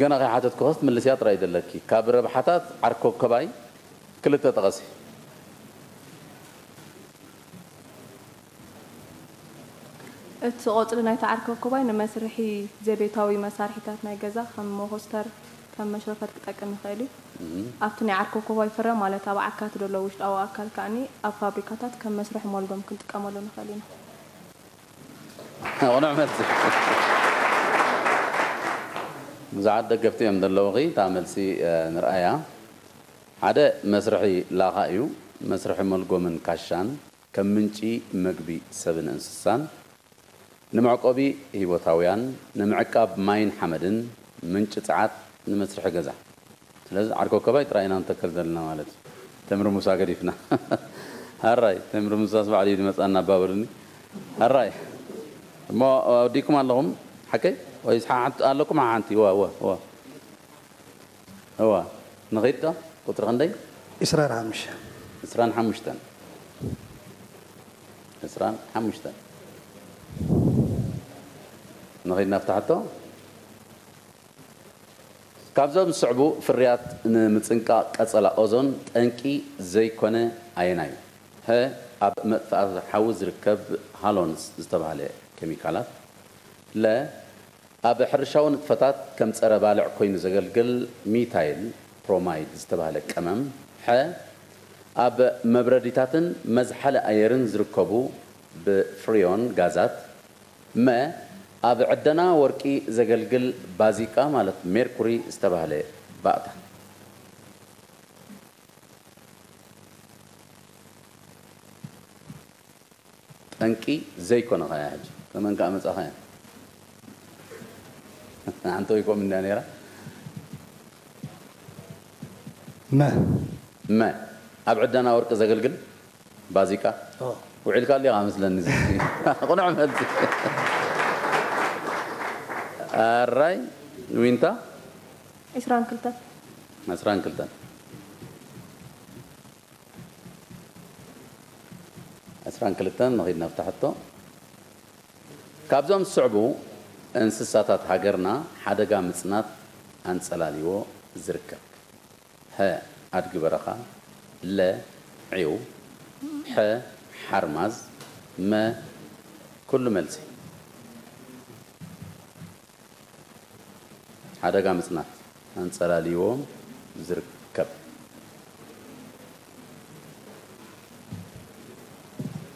ገና ከይሓተትኩኸስ ትምልስያ ጥራይ ዘለኪ። ካብ ረብሓታት ዓርኮከባይ ክልተ ጠቐሲ። እቲ ቆጽሊ ናይቲ ዓርኮኮባይ ንመስርሒ ዘቤታዊ መሳርሒታት ናይ ገዛ ከም መኾስተር፣ ከም መሽረፈት ክጠቅም ይኽእል እዩ። ኣብቲ ናይ ዓርኮኮባይ ፍረ ማለት ኣብ ዓካት ዘሎ ውሽጣዊ ኣካል ከኣኒ ኣብ ፋብሪካታት ከም መስርሒ ሞልጎም ክንጥቀመሉ ንኽእል ኢና። ቁኑዕ መልሲ። ብዙሓት ደገፍቲ እዮም ዘለውኺ። እታ መልሲ ንርኣያ። ሓደ መስርሒ ላኻ እዩ። መስርሒ መልጎምን ካሻን ከም ምንጪ መግቢ ሰብን እንስሳን፣ ንመዕቆቢ ህይወታውያን፣ ንምዕቃብ ማይን ሓመድን፣ ምንጪ ጸዓት፣ ንመስርሒ ገዛ። ስለዚ ዓርኮከባይ ጥራይ ኢና ንተክል ዘለና ማለት እዩ። ተምሪ ሙሳ ገዲፍና። ሃራይ ተምሪ ሙሳስ ባዕሉ እዩ ዝመጻና ኣባበሉኒ። ሃራይ እሞ ወዲኩም ኣለኹም ሓቀይ ወይስ ሓንቲ ኣለኩም ሓንቲ? እዋ እዋ እዋ እዋ ንኺድ ዶ ቁጽሪ ክንደይ? ዕስራን ሓሙሽተን ዕስራን ሓሙሽተን ዕስራን ሓሙሽተን ንኺድ ናብታ ሕቶ። ካብዞም ዝስዕቡ ፍርያት ንምጽንቃቕ ቀጸላ ኦዞን ጠንቂ ዘይኮነ ኣየናይ እዩ? ሀ ኣብ መጥፋእቲ ሓዊ ዝርከብ ሃሎንስ ዝተባህለ ኬሚካላት፣ ለ ኣብ ሕርሻዊ ንጥፈታት ከም ጸረ ባልዕ ኮይኑ ዘገልግል ሚታይል ፕሮማይድ ዝተባህለ ቀመም፣ ሐ ኣብ መብረዲታትን መዝሓሊ ኣየርን ዝርከቡ ብፍሪዮን ጋዛት፣ መ ኣብ ዕደና ወርቂ ዘገልግል ባዚቃ ማለት ሜርኩሪ ዝተባህለ ባእታ። ጠንቂ ዘይኮነ ኸያ ሕጂ ከመን ከኣ መጻ ኸያ ሓንቲ ወይ ኮም እንዳ ነራ። መ መ ኣብ ዕደና ወርቂ ዘገልግል ባዚቃ ኦ ውዒልካ ዲኻ መስለኒ። ቅኑዕ መልሲ። ኣራይ ዊንታ ዕስራን ክልተን ዕስራን ክልተን ዕስራን ክልተን ንኺድ ናብታ ሕቶ። ካብዞም ዝስዕቡ እንስሳታት ሃገርና ሓደጋ ምጽናት ኣንጸላልይዎ ዝርከብ? ሀ ኣድጊ በረኻ፣ ለ ዒው፣ ሐ ሓርማዝ፣ መ ኩሉ መልሲ። ሓደጋ ምጽናት ኣንጸላልይዎም ዝርከብ።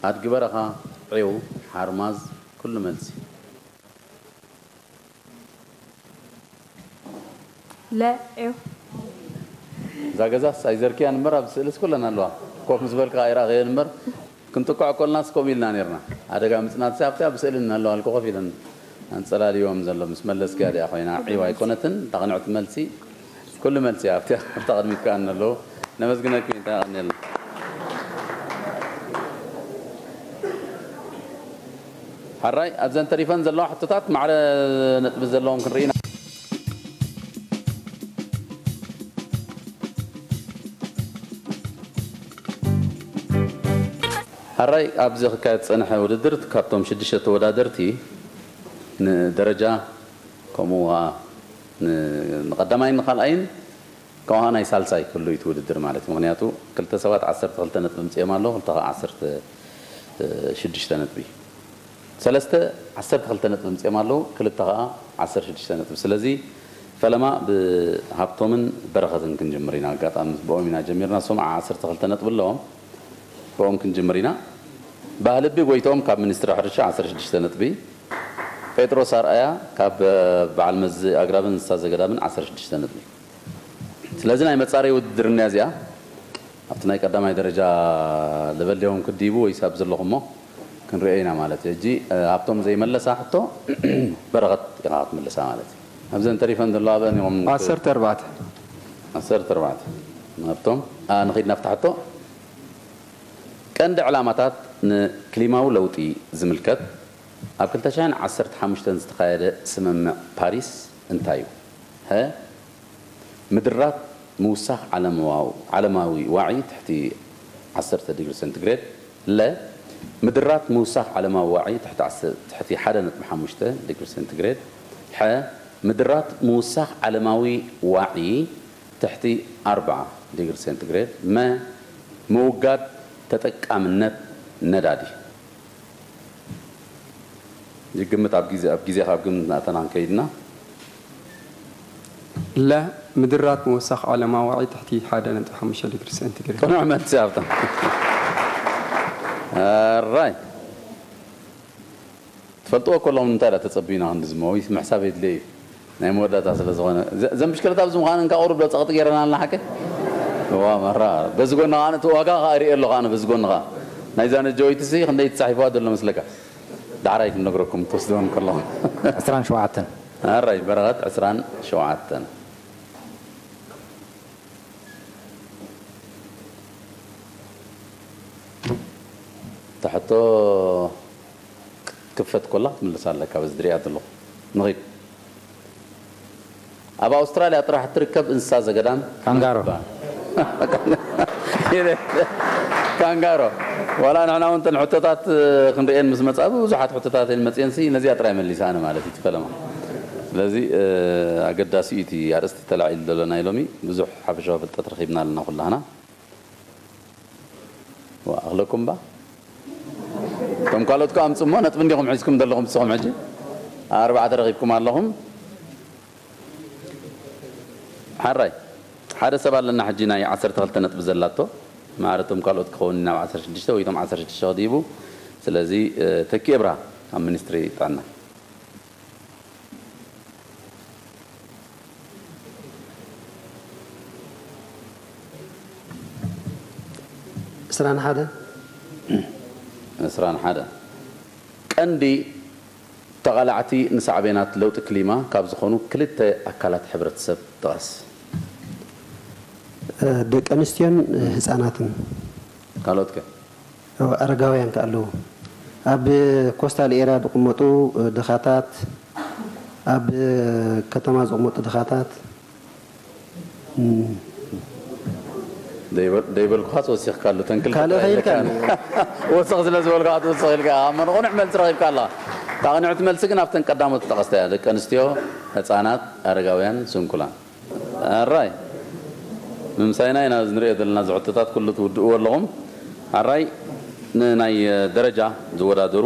ኣድጊ በረኻ፣ ዒው፣ ሓርማዝ፣ ኩሉ መልሲ። ለ ዒው እዛ ገዛስ ኣይዘርክያን እምበር ኣብ ስእልስ ኩለን ኣለዋ። ኮፍ ምስ በልካ ኣይረኣኽየን እምበር ክንጥቅዖ ኮልናስ ከምኡ ኢልና ነርና። ሓደጋ ምጽናት ሲ ኣብቲ ኣብ ስእሊ እናለዋልኩ ኮፍ ኢለን ኣንጸላልይዎም ዘሎ ምስ መለስክያ ዲኣ ኮይና ዒው ኣይኮነትን። እታ ቅንዕቲ መልሲ ኩሉ መልሲ ኣብቲ ኣብታ ቅድሚት ከኣ ኣለዉ። ነመስግነኪ ዊንታ የቐንየልና። ሓራይ ኣብዘን ተሪፈን ዘለዋ ሕቶታት ማዕረ ነጥቢ ዘለዎም ክንርኢ ኢና። ሓራይ ኣብዚ ክካየድ ዝጸንሐ ውድድር ካብቶም ሽዱሽተ ተወዳደርቲ ንደረጃ ከምኡ ኸኣ ን- ንቐዳማይን ንኻልኣይን ከውሃ ናይ ሳልሳይ ክህሉ እዩ እቲ ውድድር ማለት እዩ። ምኽንያቱ ክልተ ሰባት ዓሰርተ ክልተ ነጥቢ ምጽኦም ኣለዉ፣ ክልተ ኸዓ ዓሰርተ ሽዱሽተ ነጥቢ። ሰለስተ ዓሰርተ ክልተ ነጥቢ ምጽኦም ኣለዉ፣ ክልተ ኸዓ ዓሰርተ ሽዱሽተ ነጥቢ። ስለዚ ፈለማ ብሃብቶምን በረኸትን ክንጅምር ኢና። ኣጋጣሚ ብኦም ኢና ጀሚርና፣ እሶም ዓሰርተ ክልተ ነጥቢ ኣለዎም፣ ብኦም ክንጅምር ኢና። ባህልቢ ጎይቶም ካብ ሚኒስትሪ ሕርሻ ዓሰርተ ሽዱሽተ ነጥቢ፣ ጴጥሮስ ኣርኣያ ካብ በዓል መዚ ኣግራብን እንስሳ ዘገዳምን ዓሰርተ ሽዱሽተ ነጥቢ። ስለዚ ናይ መጻረይ ውድድር እኒኣ እዚኣ ኣብቲ ናይ ቀዳማይ ደረጃ ለበል ዲኹም ክዲቡ ወይስ ኣብ ዘለኹሞ ክንሪኦ ኢና ማለት እዩ። ሕጂ ኣብቶም ዘይመለሳ ሕቶ በረኸት ኢኻ ክትምልሳ ማለት እዩ። ኣብዘን ተሪፈን ዘለዋ በን ኢኹም ዓሰርተ ኣርባዕተ ዓሰርተ ኣርባዕተ ናብቶም ንኺድ ናብታ ሕቶ። ቀንዲ ዕላማታት ንክሊማዊ ለውጢ ዝምልከት ኣብ ክልተ ሽሕን ዓሰርተ ሓሙሽተን ዝተኻየደ ስምምዕ ፓሪስ እንታይ እዩ? ሀ ምድራት ምውሳኽ ዓለማዊ ዋዒ ትሕቲ ዓሰርተ ዲግሪ ሴንቲግሬድ፣ ለ ምድራት ምውሳኽ ዓለማዊ ዋዒ ትሕቲ ሓደ ነጥቢ ሓሙሽተ ዲግሪ ሴንቲግሬድ፣ ሐ ምድራት ምውሳኽ ዓለማዊ ዋዒ ትሕቲ ኣርብዓ ዲግሪ ሴንቲግሬድ፣ መ ምውጋድ ተጠቃምነት ነዳዲ። ይግምት ኣብ ግዜ ኣብ ግዜ ካብ ግምት ናእተና ከይድና ለ ምድራት ምውሳኽ ዓለማዊ ዋዒ ትሕቲ ሓደ ነጥቢ ሓሙሽተ ዲግሪ ሴንቲግሬድ። ቅኑዕ መልሲ ኣብታ ኣራይ ትፈልጥዎ ከለኹም እንታይ ዳ ተጸብዩና ክንዲ ዝመዊ ምሕሳብ የድልየ እዩ ናይ መወዳእታ ስለ ዝኾነ እዘን ብሽክለታ ኣብዚ ምዃነን ካብ ቁሩብ ዶ ጸቕጢ ገይረና ኣለና ሓቂ ዋ መራ በዚ ጎኒ ከዓ እቲ ዋጋ ከዓ ሪኦ ኣለኹ ኣነ በዚ ጎኒ ከዓ ናይዛ ነጀወይቲ ሲ ክንደይ ተጻሒፍዋ ዘሎ መስለካ ዳዕራይ ክነግረኩም ትወስድወን ከለኹም ዕስራን ሸውዓተን ኣራይ በረኸት ዕስራን ሸውዓተን ተሕቶ ክትክፈት ኮላ ክትምልሳ ኣለካ በዚ ዝሪኣ ዘለኹ ንኺድ ኣብ ኣውስትራልያ ጥራሕ እትርከብ እንስሳ ዘገዳም ካንጋሮ። ካንጋሮ ዋላ ንሕና እውን ተን ሕቶታት ክንርእየን ምስ መፃ ብዙሓት ሕቶታት እየን መፅየን ሲ ነዚኣ ጥራይ መሊሳ ኣነ ማለት እዩ ትፈለማ ስለዚ ኣገዳሲ እዩ እቲ ኣርእስቲ ተላዒሉ ዘሎ ናይ ሎሚ ብዙሕ ሓፈሻዊ ፍልጠት ረኺብና ኣለና ኩላህና ኣኽለኩም ባ እቶም ካልኦት ከዓ ኣምፅሞ ነጥቢ እንዲኹም ሒዝኩም ዘለኹም ንስኹም ሕጂ ኣርባዕተ ረኺብኩም ኣለኹም ሓራይ ሓደ ሰብ ኣለና ሕጂ ናይ ዓሰርተ ክልተ ነጥቢ ዘላቶ ማዕረ እቶም ካልኦት ክኸውን ናብ ዓሰርተ ሽዱሽተ ወይ እቶም ዓሰርተ ሽዱሽተ ክድይቡ ስለዚ ተኪኤ ብርሃ ካብ ሚኒስትሪ ጥዕና ዕስራን ሓደ ዕስራን ሓደ ቀንዲ ተቓላዕቲ ንሳዕቤናት ለውጢ ክሊማ ካብ ዝኾኑ ክልተ ኣካላት ሕብረተሰብ ጥቐስ። ደቂ ኣንስትዮን ህፃናትን። ካልኦት ከ? ኣረጋውያን ከ ኣለዉ? ኣብ ኮስታል ኤርያ ዝቕመጡ ድኻታት፣ ኣብ ከተማ ዝቕመጡ ድኻታት። ደይበልኩኻስ ወሲኽካ ኣሎ። ተንክል ካልእ ከይልካ ወስኽ ስለ ዝበልኩኻ ትወስኽ ኢልካ። ኣብ መንቑ ንዕ መልሲ ረኺብካ ኣለኻ። እታ ቅንዕቲ መልሲ ግን ኣብተን ቀዳሞት ተጠቐስታ እያ። ደቂ ኣንስትዮ፣ ህፃናት፣ ኣረጋውያን፣ ስንኩላን። ኣራይ ምምሳይና ኢና እዚ ንሪኦ ዘለና እዚ ሕቶታት ኩሉ ትውድእዎ ኣለኹም። ኣራይ ንናይ ደረጃ ዝወዳደሩ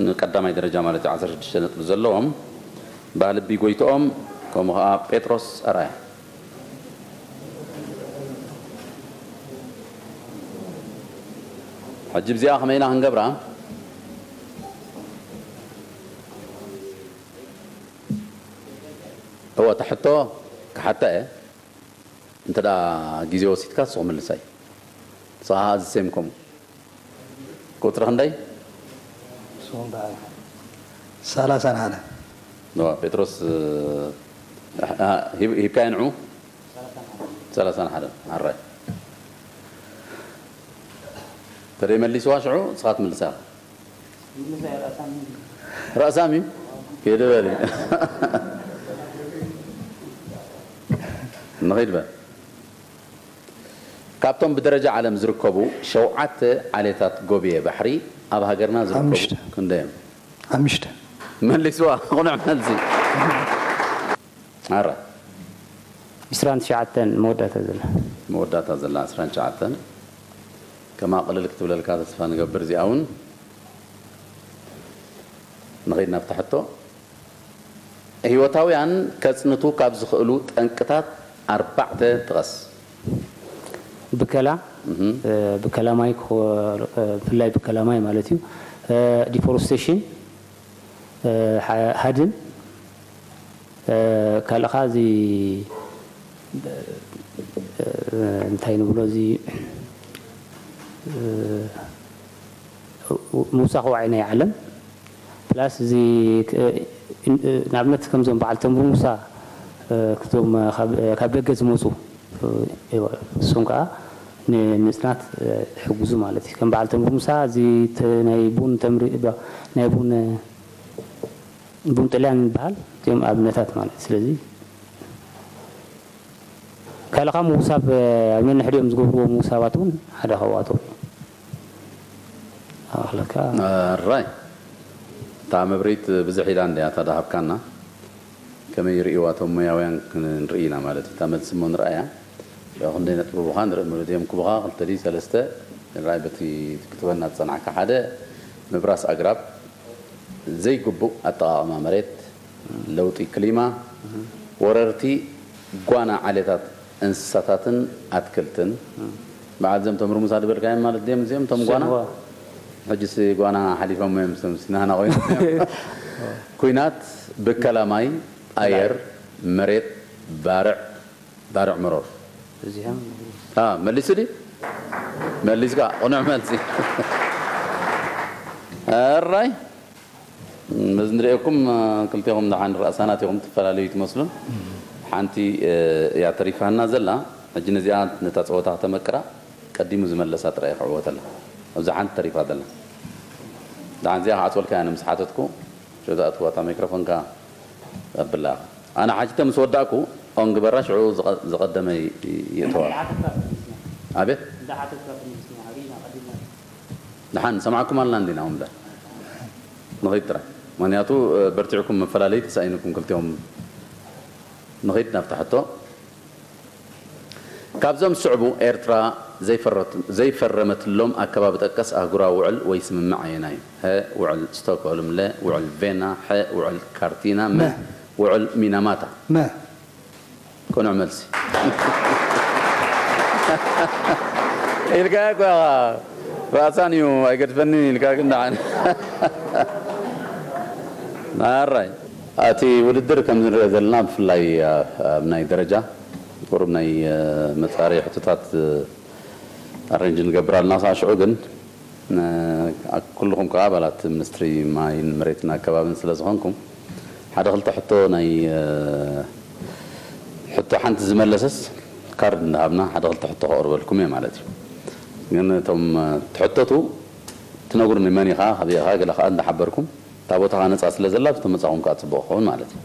ንቀዳማይ ደረጃ ማለት እዩ ዓሰርተ ሽዱሽተ ነጥቢ ዘለዎም ባህልቢ ጎይትኦም ከምኡ ከዓ ጴጥሮስ ኣራያ። ሕጂ ብዚኣ ከመይ ኢና ክንገብራ? እወ፣ እታ ሕቶ ክሓታ እየ። እንተ ደኣ ግዜ ወሲድካ ንስኹም ምልሳይ። ንስኻ ከኣ እዚ ሴም ከምኡ። ቁጽሪ ክንደይ? ሰላሳን ሓደ። እወ፣ ጴጥሮስ፣ እ፣ እ፣ ሂብ-፣ ሂብካዮ ንዑ? ሰላሳን ሓደ። ኣራይ። ተደይ መሊስዋ ሽዑ ንስኻ ትምልሳ ኢኻ። ራእሳም እዩ። ከይዲ በሊ። ንኸይድ በል። ካብቶም ብደረጃ ዓለም ዝርከቡ ሸውዓተ ዓሌታት ጎብየ ባሕሪ ኣብ ሃገርና ዝርከቡ ሓሙሽተ። ክንደይ እዮም? ሓሙሽተ። መሊስዋ፣ ቁኑዕ መልሲ። ኣረ ዒስራን ትሽዓተን መወዳእታ ዘላ። መወዳእታ ዘላ ዒስራን ትሽዓተን። ከማ ቅልል ክትብለልካ ተስፋ ንገብር እዚኣ እውን። ንኸይድ ናብታ ሕቶ። ህይወታውያን ከጽንቱ ካብ ዝኽእሉ ጠንቅታት ኣርባዕተ ጥቐስ። ብከላ፣ እ፣ ብከላ ማይ ክኾ-፣ እ፣ ብፍላይ ብከላ ማይ ማለት እዩ። እ፣ ዲፎረስቴሽን፣ እ፣ ሓ-፣ ሃድን፣ እ፣ ካልእ ኸዓ እዚ፣ እ፣ እንታይ ንብሎ እዚ፣ እ፣ ምውሳኽ ዋዒ ናይ ዓለም ፕላስ እዚ ክ-፣ እ፣ ንኣብነት ከምዞም በዓል ተምሪ ሙሳ፣ እ፣ ክቶም ካብ፣ ካብ ደገ ዝመፁ፣ እ፣ እሶም ከዓ ንምፅናት፣ እ፣ ይሕግዙ ማለት እዩ። ከም በዓል ተምሪ ሙሳ እዚ ተ-፣ ናይ ቡን ተምሪ፣ ባ-፣ ናይ ቡን፣ ቡን ጥልያን ዝበሃል እዚኦም ኣብነታት ማለት እዩ። ስለዚ ካልኻ ምውሳብ፣ ኣብ ነንሕድኦም ዝገብርዎ ምውሳባት እውን ሓደ ካብኣቶም እዩ። ኣኽለካ ራይ እታ መብሪት ብዙሕ ኢላ እንድያ እታ ዳሃብካና። ከመይ ይርእይዋ እቶም ሞያውያን ክንርኢ ኢና ማለት እዩ። እታ መልሲ እሞ ንርኣያ። ያው ክንደይ ነጥቢ ብኻ ንርኢ፣ ምሉእ ድዮም ክቡኻ ክልተ ድዩ ሰለስተ ንርኣይ። በቲ ክትበና ዝጸናዕካ ሓደ ምብራስ ኣግራብ፣ ዘይግቡእ ኣጠቓቕማ መሬት፣ ለውጢ ክሊማ፣ ወረርቲ ጓና ዓሌታት እንስሳታትን ኣትክልትን። በዓል ዘም ተምሩ ሙሳ ዝበልካዮም ማለት ድዮም እዚኦም እቶም ጓና? ሰንዋ። ሕጂስ ጓና ሓሊፎም እዮም፣ ስም ሲናና ኮይኖም እዮም። ኩናት፣ ብከላ ማይ፣ ኣየር፣ መሬት፣ ባርዕ፣ ባርዕ መሮር። እዚኦም አ፣ መሊሱ ድዩ? መሊስካ፣ ቅኑዕ መልሲ። ኣራይ። በዚ ንሪኤኩም፣ ክልቴኹም ደሓን ራእሳናት ኢኹም፣ ትፈላለዩ ትመስሉን። ሓንቲ፣ እ፣ እያ ተሪፋና ዘላ። ሕጂ ነዚኣ፣ ነታ ጸወታ ከተመቅራ፣ ቀዲሙ ዝመለሳ ጥራይ ክዕወተላ። ኣብዛ ሓንቲ ተሪፋ ዘላ። ደሓን እዚኣ ክዓጽወልካ እያ፣ ኣነ ምስ ሓተትኩ፣ ሽዑ ዝኣትዋ እታ ማይክሮፎንካ ኣብላ። ኣነ ሓቲተ ምስ ወዳእኩ፣ ኦን ግበራ፣ ሽዑ ዝቐ-፣ ዝቐደመ ይ-፣ ይእተዋ። ኣቤት? ደሓን ሰማዕኩም ኣልና እንዲና እምበር። ንኸይድ ጥራይ። ምኽንያቱ፣ እ፣ በርቲዕኩም፣ መፈላለዪ ተሳኢኑኩም ክልቲኦም። ንኸይድ ናብታ ሕቶ። ካብዞም ዝስዕቡ ኤርትራ ዘይፈረት-፣ ዘይፈረመትሎም ኣከባቢ ጠቀስ ኣህጉራዊ ውዕል ወይ ስምምዕ ኣየናይ እዩ? ሀ፣ ውዕል ስቶክሆልም፣ ለ፣ ውዕል ቬና፣ ሐ፣ ውዕል ካርቲና፣ መ፣ መ። ውዕል ሚናማታ። መ። ቅኑዕ መልሲ። ኢልካያ እኮ ኢኻ። ራእሳን እዩ ኣይገድፈኒ ኢልካ ግን ደሓን። ኣራይ። እቲ ውድድር ከም ንሪኦ ዘለና ብፍላይ ኣብ ናይ ደረጃ ቁሩብ ናይ መጻረዪ ሕቶታት ኣሬንጅ ንገብር ኣለና። ሳዕ ሽዑ ግን ን-፣ ኣ-፣ ኩልኹም ከኣ ኣባላት ሚኒስትሪ ማይን መሬትን ኣከባብን ስለ ዝኾንኩም፣ ሓደ ክልተ ሕቶ ናይ፣ እ፣ ሕቶ ሓንቲ ዝመለሰስ ካርድ እንዳሃብና ሓደ ክልተ ሕቶ ከቕርበልኩም እየ ማለት እዩ። ግን እቶም ትሕተቱ ትነግሩኒ፣ መን ኢኻ፣ ካበይ ኢኻ፣ ገለ ከኣ እንዳሓበርኩም፣ እታ ቦታ ከኣ ነጻ ስለ ዘላ፣ ብተመጻኹም ከኣ ጽቡቕ ክኸውን ማለት እዩ።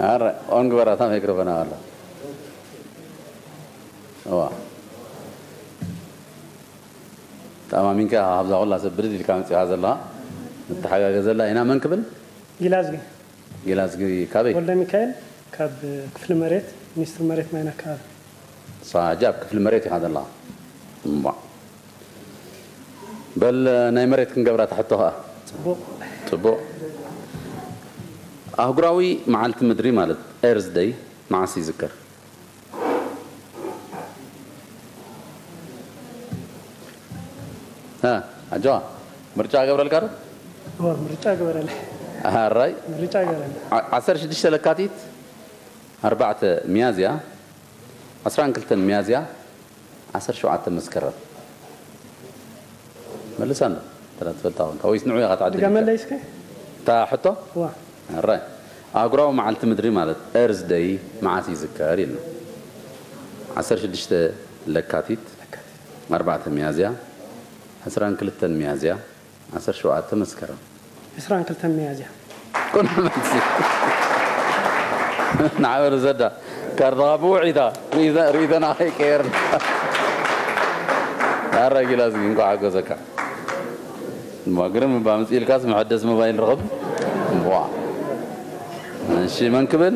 ኣረ ኦን ግበራታ ማይክሮፎን ኣላ። እዋ። ተኣማሚንካ ኣብዛ ኩላ ሰብ ብድድ ኢልካ መጺኻ ዘለኻ። ንተሓጋገዘላ ኢና። መን ክብል? ጊላዝጊ። ጊላዝጊ ካበይ? ወልደ ሚካኤል ካብ ክፍሊ መሬት፣ ሚኒስትሪ መሬት ማይን ኣካባቢ። ንስኻ ሕጂ ኣብ ክፍሊ መሬት ኢኻ ዘለኻ። እምቧ። በል ናይ መሬት ክንገብራ ትሕቶ ኸኣ። ጽቡቕ። ጽቡቕ። ኣህጉራዊ መዓልቲ ምድሪ ማለት ኤርዝ ደይ መዓስ ይዝከር? እ፣ ኣጆኻ፣ ምርጫ ገብረልካ ዶ? እወ፣ ምርጫ ገበረለ። ኣራይ። ምርጫ ገበረለ። ዓ-፣ ዓሰርተ ሽዱሽተ ለካቲት፣ ኣርባዕተ ሚያዝያ፣ ዓሰርተ ክልተ ሚያዝያ፣ ዓሰርተ ሸውዓተ መስከረም። መልሳ ኣሎ። እንተ ትፈልጣ ኮንካ። ወይስ ንዑ ኢኻ ትዓድል ኢልካ? ድገመለይ እስከ። እታ ሕቶ? እዋ። ኣራይ። ኣህጉራዊ መዓልቲ ምድሪ ማለት ኤርዝ ደይ መዓስ ይዝከር ኢልና? ዓሰርተ ሽዱሽተ ለካቲት፣ ኣርባዕተ ሚያዝያ፣ ዕስራን ክልተን ሚያዝያ፣ ዓሰርተ ሸውዓተ መስከረም። ዕስራን ክልተን ሚያዝያ። ኩሉ መልሲ። ንዓበሩ ዘዳ። ካርድኻ ብውዒታ። ርእይተ-፣ ርእይተና ከይቀየርና። ኣረ ጊላዝጊ፣ እንኳዕ ሓጎሰካ። እሞ ግርም እባ፣ ምጽእ ኢልካስ መሐደስ ሞባይል ርኽብ። እዋ። እሺ፣ መን ክብል?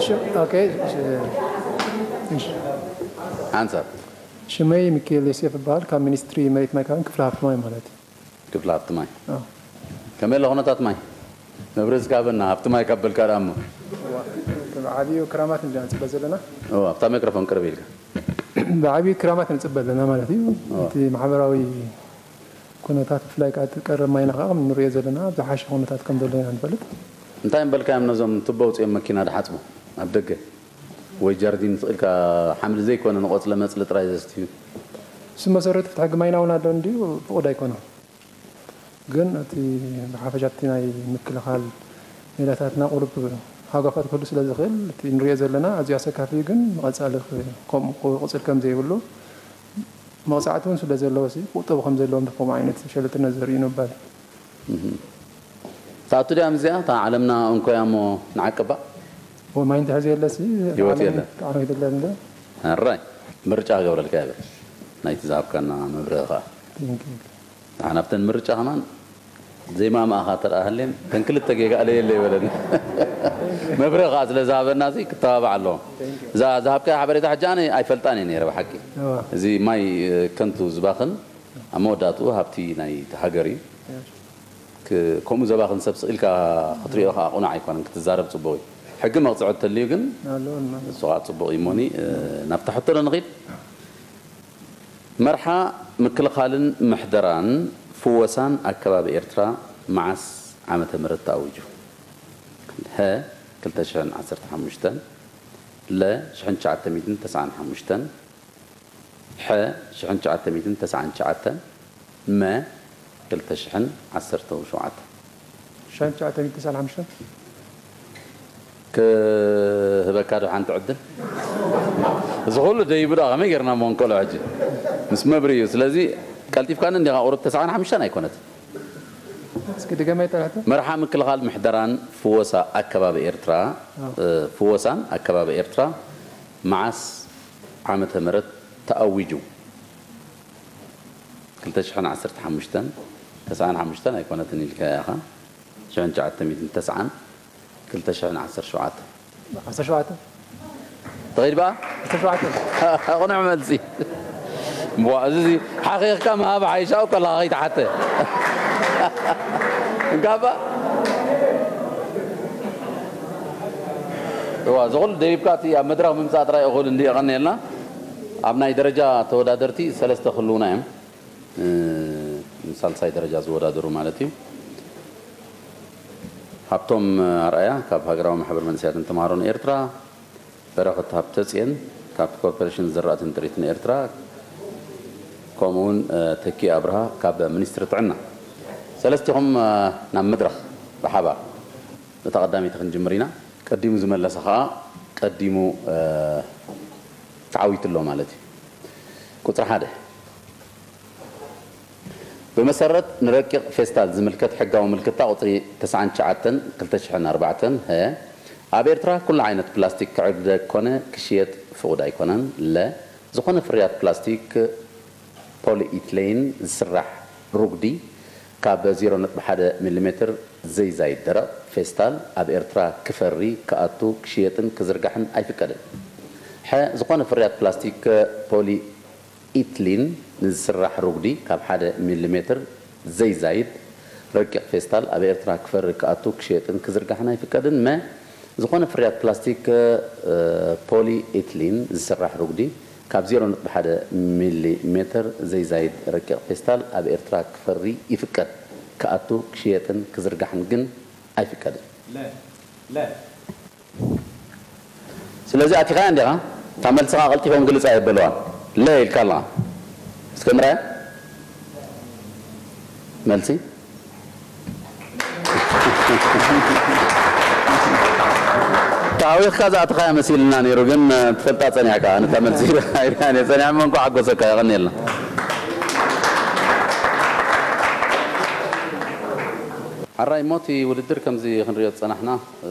ሽ-፣ ኦኬ፣ እሺ፣ እሺ። ሓንሳብ። ሽመይ ሚካኤል ዮሴፍ እበሃል፣ ካብ ሚኒስትሪ መሬት ማይ ኣከባብን ክፍሊ ሃብቲ ማይ ማለት እዩ። ክፍሊ ሃብቲ ማይ። ኣዎ። ከመይ ኣሎ ኩነታት ማይ? መብርሂ እስከ ሃበና፣ ሃብቲ ማይ ካብ በልካ ደኣ እሞ። ብዓብዩ ክራማት ኢና ንጽበ ዘለና። ኦ፣ ኣብታ ማይክሮፎን ቅርብ ኢልካ። ብዓብዩ ክራማት ንጽበ ኣለና ማለት እዩ። ኦ። እቲ ማሕበራዊ ኩነታት፣ ብፍላይ ከኣ እቲ ቀረብ ማይና ከኣ ከም እንርእዮ ዘለና፣ ኣብ ዝሓሸ ኩነታት ከም ዘሎ ኢና ንፈልጥ። እንታይ እምበልካዮም ነዞም ቱቦ ኣውጺኦም መኪና ድሓጽቡ ኣብ ደገ? ወይ ጃርዲን ስቕ ኢልካ ሓምሊ ዘይኮነ ንቆጽለ መጽሊ ጥራይ ዘስትዩ? እሱ መሰረቱ ፍትሒ ሕጊ ማይና እውን ኣሎ እንድዩ፣ ፍቑድ ኣይኮነን። ግን እቲ ብሓፈሻ እቲ ናይ ምክልኻል ሜላታትና ቁሩብ ሃጓፋት ክህሉ ስለ ዝኽእል፣ እቲ ንሪኦ ዘለና ኣዝዩ ኣሰካፊ እዩ፣ ግን ንቐጻሊ ክ-፣ ከምኡ ክቕጽል ከም ዘይብሉ፣ መቕጻዕቲ እውን ስለ ዘለዎ ሲ ክቑጠቡ ከም ዘለዎም ከምኡ ዓይነት ሸለልትነት ዘርእዩ ንምባል እዩ። እህ። እታ ኣቱ ድያ ምስዚኣ? እታ ዓለምና እንኮያ እሞ ንዓቅባ? ወማይ እንተሕዚ የለሲ፣ ህይወት ዓለም የለን። ዓለም የለን እንደ። ኣራይ፣ ምርጫ ክገብረልካ ይብል። ናይቲ ዝሃብካና መብርሂ ኸኣ። Thank you። ንሓና ኣብተን ምርጫ ከማን ዘይማማኣኻ ተረኣ ሃልየን፣ ተን ክልተ ጌጋ ኣለየለ ይበለኒ። መብርሂ ኸኣ ስለ ዝሃበና እዚ ክተባባዕ ኣለዎ። Thank you። እዛ ዝሃብካያ ሓበሬታ ሕጂ ኣነ ኣይፈልጣን እየ ነይረ ብሓቂ። እዋ። እዚ ማይ፣ እ፣ ከንቱ ዝባኽን ኣብ መወዳእትኡ ሃብቲ ናይቲ ሃገር እዩ። እዋ። ክ-፣ ከምኡ ዘባኽን ሰብ ስቕ ኢልካ ክትሪኦ ከኣ ቁኑዕ ኣይኮነን፣ ክትዛረብ ጽቡቕ እዩ። ሕጊ መቕጽዖ እንተልዩ ግን ኣሎ፣ ኣሎ። እሱ ከኣ ጽቡቕ እዩ እሞኒ፣ እ፣ ናብታ ሕቶ ዶ ንኺድ? መርሓ ምክልኻልን ምሕደራን ፍወሳን ኣከባቢ ኤርትራ መዓስ ዓመተ ምህረት ተኣዊጁ? ሀ፣ ክልተ ሽሕን ዓሰርተ ሓሙሽተን፣ ለ፣ ሽሕን ትሽዓተ ሚእትን ተስዓን ሓሙሽተን፣ ሐ፣ ሽሕን ትሽዓተ ሚእትን ተስዓን ትሽዓተን፣ መ፣ ክልተ ሽሕን ዓሰርተ ሸውዓተን። ሽሕን ትሽዓተ ሚእትን ተስዓን ሓሙሽተን። ክህበካ ዶ ሓንቲ ዕድል? እዚ ኩሉ ደይቡ ደኣ ከመይ ጌርና እሞ ንቀልዖ ሕጂ? ምስ መብርሂ እዩ። ስለዚ ቀልጢፍካኒ እንዲኻ፣ ቁሩብ ተስዓን ሓሙሽተን ኣይኮነትን። እስኪ ድገመይ እታ ሕቶ። መርሓ ምክልኻል ምሕደራን ፍወሳ ኣከባቢ ኤርትራ፣ ኣዎ። እ፣ ፍወሳን ኣከባቢ ኤርትራ መዓስ ዓመተ ምህረት ተኣዊጁ? ክልተ ሽሕን ዓሰርተ ሓሙሽተን፣ ተስዓን ሓሙሽተን ኣይኮነትን ኢልካያ ኢኻ። ሽሕን ትሽዓተ ሚእትን ተስዓን፣ ክልተ ሽሕን ዓሰርተ ሸውዓተን። ዓሰርተ ሸውዓተ። ተኸይድ በኣ? ዓሰርተ ሸውዓተ። ቅኑዕ መልሲ። እምቧ፣ እዚ፣ እዚ ሓኺኽካ ምሃብ ሓይሻ እኮ ኣለኻ ከይተሓተ። እንካባ? እዋ፣ እዚ ኩሉ ደይብካ እቲ ኣብ መድረኽ ምምጻእ ጥራይ እኹል እንዲ የቐንየልና። ኣብ ናይ ደረጃ ተወዳደርቲ ሰለስተ ክህልዉና እዮም። እ፣ ንሳልሳይ ደረጃ ዝወዳደሩ ማለት እዩ። ሃብቶም ኣርኣያ ካብ ሃገራዊ ማሕበር መንእሰያትን ተምሃሮን ኤርትራ፣ በረኸት ሃብተጽየን ካብ ኮርፖሬሽን ዝራእትን ጥሪትን ኤርትራ፣ ከምኡውን ተኪ ኣብርሃ ካብ ሚኒስትሪ ጥዕና። ሰለስቲኹም ናብ መድረኽ ብሓባር። እታ ቀዳመይቲ ክንጅምር ኢና። ቀዲሙ ዝመለሰ ኸኣ ቀዲሙ ተዓዊቱ ኣሎ ማለት እዩ። ቁፅሪ ሓደ። ብመሰረት ንረቂቕ ፌስታል ዝምልከት ሕጋዊ ምልክታ ቁፅሪ ተስዓን ትሽዓተን ክልተ ሽሕን ኣርባዕተን፣ ሀ፣ ኣብ ኤርትራ ኩሉ ዓይነት ፕላስቲክ ክዕደግ ኮነ ክሽየጥ ፍቑድ ኣይኮነን። ለ፣ ዝኾነ ፍርያት ፕላስቲክ ፖሊኢትሌን ዝስራሕ ሩጉዲ ካብ ዜሮ ነጥቢ ሓደ ሚሊ ሜትር ዘይዛይድ ደረቕ ፌስታል ኣብ ኤርትራ ክፈሪ፣ ክኣቱ፣ ክሽየጥን ክዝርጋሕን ኣይፍቀድን። ሐ፣ ዝኾነ ፍርያት ፕላስቲክ ፖሊ ኢትሊን ንዝስራሕ ሩጉዲ ካብ ሓደ ሚሊ ሜትር ዘይዛይድ ረቂቕ ፌስታል ኣብ ኤርትራ ክፈሪ፣ ክኣቱ፣ ክሽየጥን ክዝርጋሕን ኣይፍቀድን። መ፣ ዝኾነ ፍርያት ፕላስቲክ ፖሊ ኢትሊን ዝስራሕ ሩጉዲ ካብ ዜሮ ነጥቢ ሓደ ሚሊ ሜትር ዘይዛይድ ረቂቕ ፌስታል ኣብ ኤርትራ ክፈሪ ይፍቀድ፣ ክኣቱ፣ ክሽየጥን ክዝርጋሕን ግን ኣይፍቀድን። ለ፣ ለ። ስለዚ ኣቲኻያ እንዲኻ፣ እታ መልስኻ ቀልጢፎም ግልጽ ኣየበልዋን። ለ ኢልካ ኣለኻ። እስከ ንርኣያ። መልሲ። ታዊኽካ ዝኣተኻያ መሲልና ነይሩ፣ ግን ትፈልጣ ጸኒሕካ። ኣነ እታ መልሲ ኢልካኒ ጸኒሐ እሞ እንኳዕ ሓጎሰካ፣ የቐንየልና። ሓራይ እሞ እቲ ውድድር ከምዚ ክንሪኦ ዝጸናሕና፣ እ፣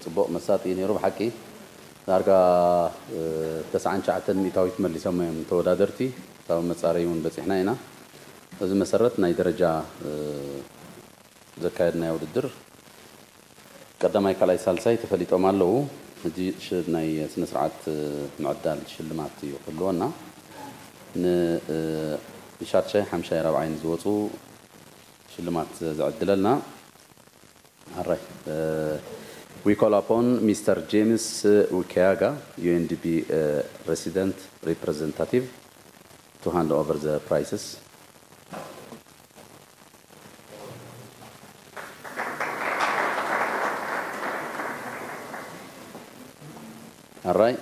ጽቡቕ መሳጢ እዩ ነይሩ ብሓቂ። ዳርጋ፣ እ፣ ተስዓን ትሽዓተን ሚእታዊት መሊሶም እዮም ተወዳደርቲ፣ ካብ መጻረዪ እውን በጺሕና ኢና። በዚ መሰረት ናይ ደረጃ፣ እ፣ ዘካየድናዮ ውድድር ቀዳማይ፣ ካልኣይ፣ ሳልሳይ ተፈሊጦም ኣለዉ። ሕጂ ሽ-፣ ናይ ስነ ስርዓት፣ እ፣ ምዕዳል ሽልማት እዩ ክህልወና። ን፣ እ፣ ንሻድሻይ፣ ሓምሻይ፣ ራብዓይን ዝወጹ ሽልማት ዘዕድለልና። ኣራይ፣ እ፣ we call upon ሚስተር ጄምስ ዊኪያጋ፣ ዩ ኤን ዲ ፒ፣ እ፣ resident representative, to hand over the prizes. ኣራይ፣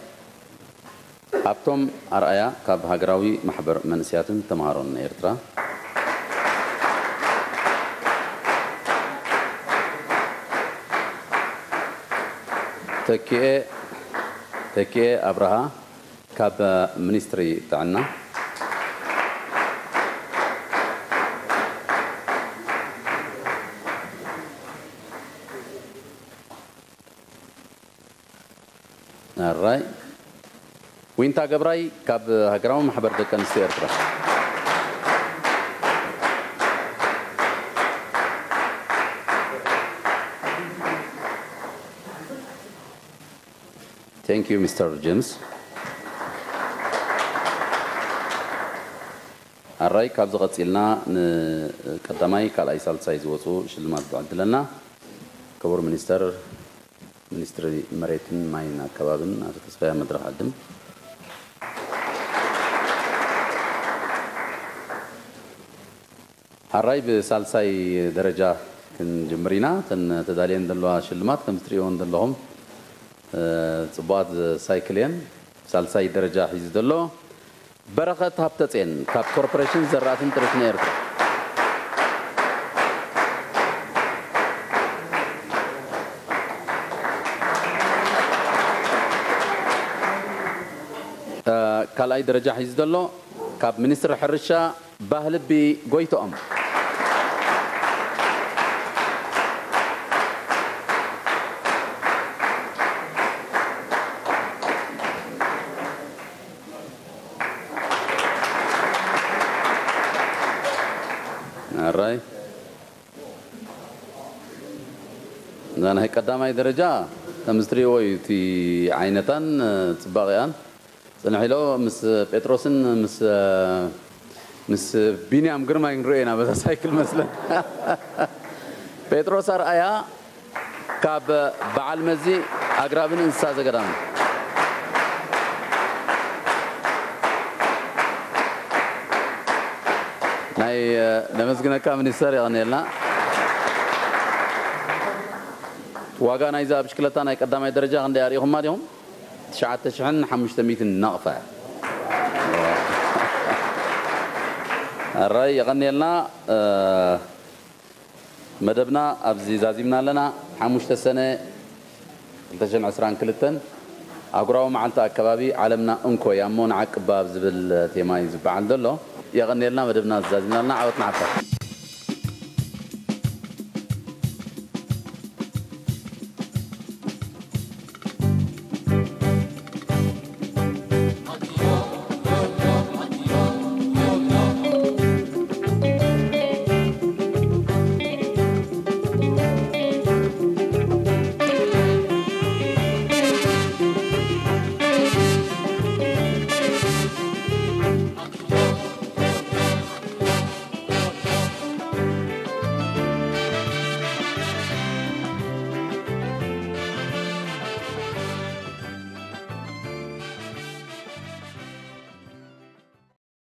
ሃብቶም ኣርኣያ ካብ ሃገራዊ ማሕበር መንእሰያትን ተምሃሮን ኤርትራ። ተኪኤ፣ ተኪኤ ኣብርሃ ካብ ሚኒስትሪ ጥዕና። ኣራይ፣ ዊንታ ገብራይ ካብ ሃገራዊ ማሕበር ደቂ ኣንስትዮ ኤርትራ። Thank you ሚስተር ጄምስ። ኣራይ፣ ካብዚ ቀጺልና ንቀዳማይ፣ ካልኣይ፣ ሳልሳይ ዝወጹ ሽልማት ዝዕድለና ክቡር ሚኒስተር፣ ሚኒስትሪ መሬትን ማይን ኣካባብን ኣቶ ተስፋይ ኣብ መድረኽ ዕድም። ሓራይ ብሳልሳይ ደረጃ ክንጅምር ኢና። እተን ተዳልየን ዘለዋ ሽልማት ከም እትርእይወን ዘለኹም፣ እ፣ ጽቡቓት ሳይክል እየን። ሳልሳይ ደረጃ ሒዙ ዘሎ በረኸት ሃብተጼን ካብ ኮርፖሬሽን ዘራእትን ጥሪትን ኤርትራ። እ፣ ካልኣይ ደረጃ ሒዙ ዘሎ ካብ ሚኒስትሪ ሕርሻ ባህልቢ ጎይትኦም። ኣራይ። እዛ ናይ ቀዳማይ ደረጃ ከም ዝትርእይዎ እዩ እቲ ዓይነታን፣ እ፣ ጽባቐኣን። ጽንሕ ኢሎ ምስ ጴጥሮስን ምስ፣ እ፣ ምስ ቢንያም ግርማይ ክንሪኦ ኢና በዛ ሳይክል መስለን። ጴጥሮስ ኣርኣያ ካብ በዓል መዚ ኣግራብን እንስሳ ዘገዳም። ናይ፣ እ፣ ነመስግነካ ሚኒስተር፣ የቐንየልና። ዋጋ ናይዛ ብሽክለታ ናይ ቀዳማይ ደረጃ ክንደይ ኣርኢኹማ ዲኹም? ትሽዓተ ሽሕን ሓሙሽተ ሚእትን ናቕፋ። ኣራይ የቐንየልና። መደብና ኣብዚ ዛዚምና ኣለና። ሓሙሽተ ሰነ ክልተ ሽሕን ዕስራን ክልተን ኣህጉራዊ መዓልቲ ኣከባቢ ዓለምና እንኮ ያሞ ንዓቅባ ኣብ ዝብል ቴማ እዩ ዝበዓል ዘሎ። የቐንየልና። መደብና ዛዚምና ኣለና። ዓወት ንዓፋር።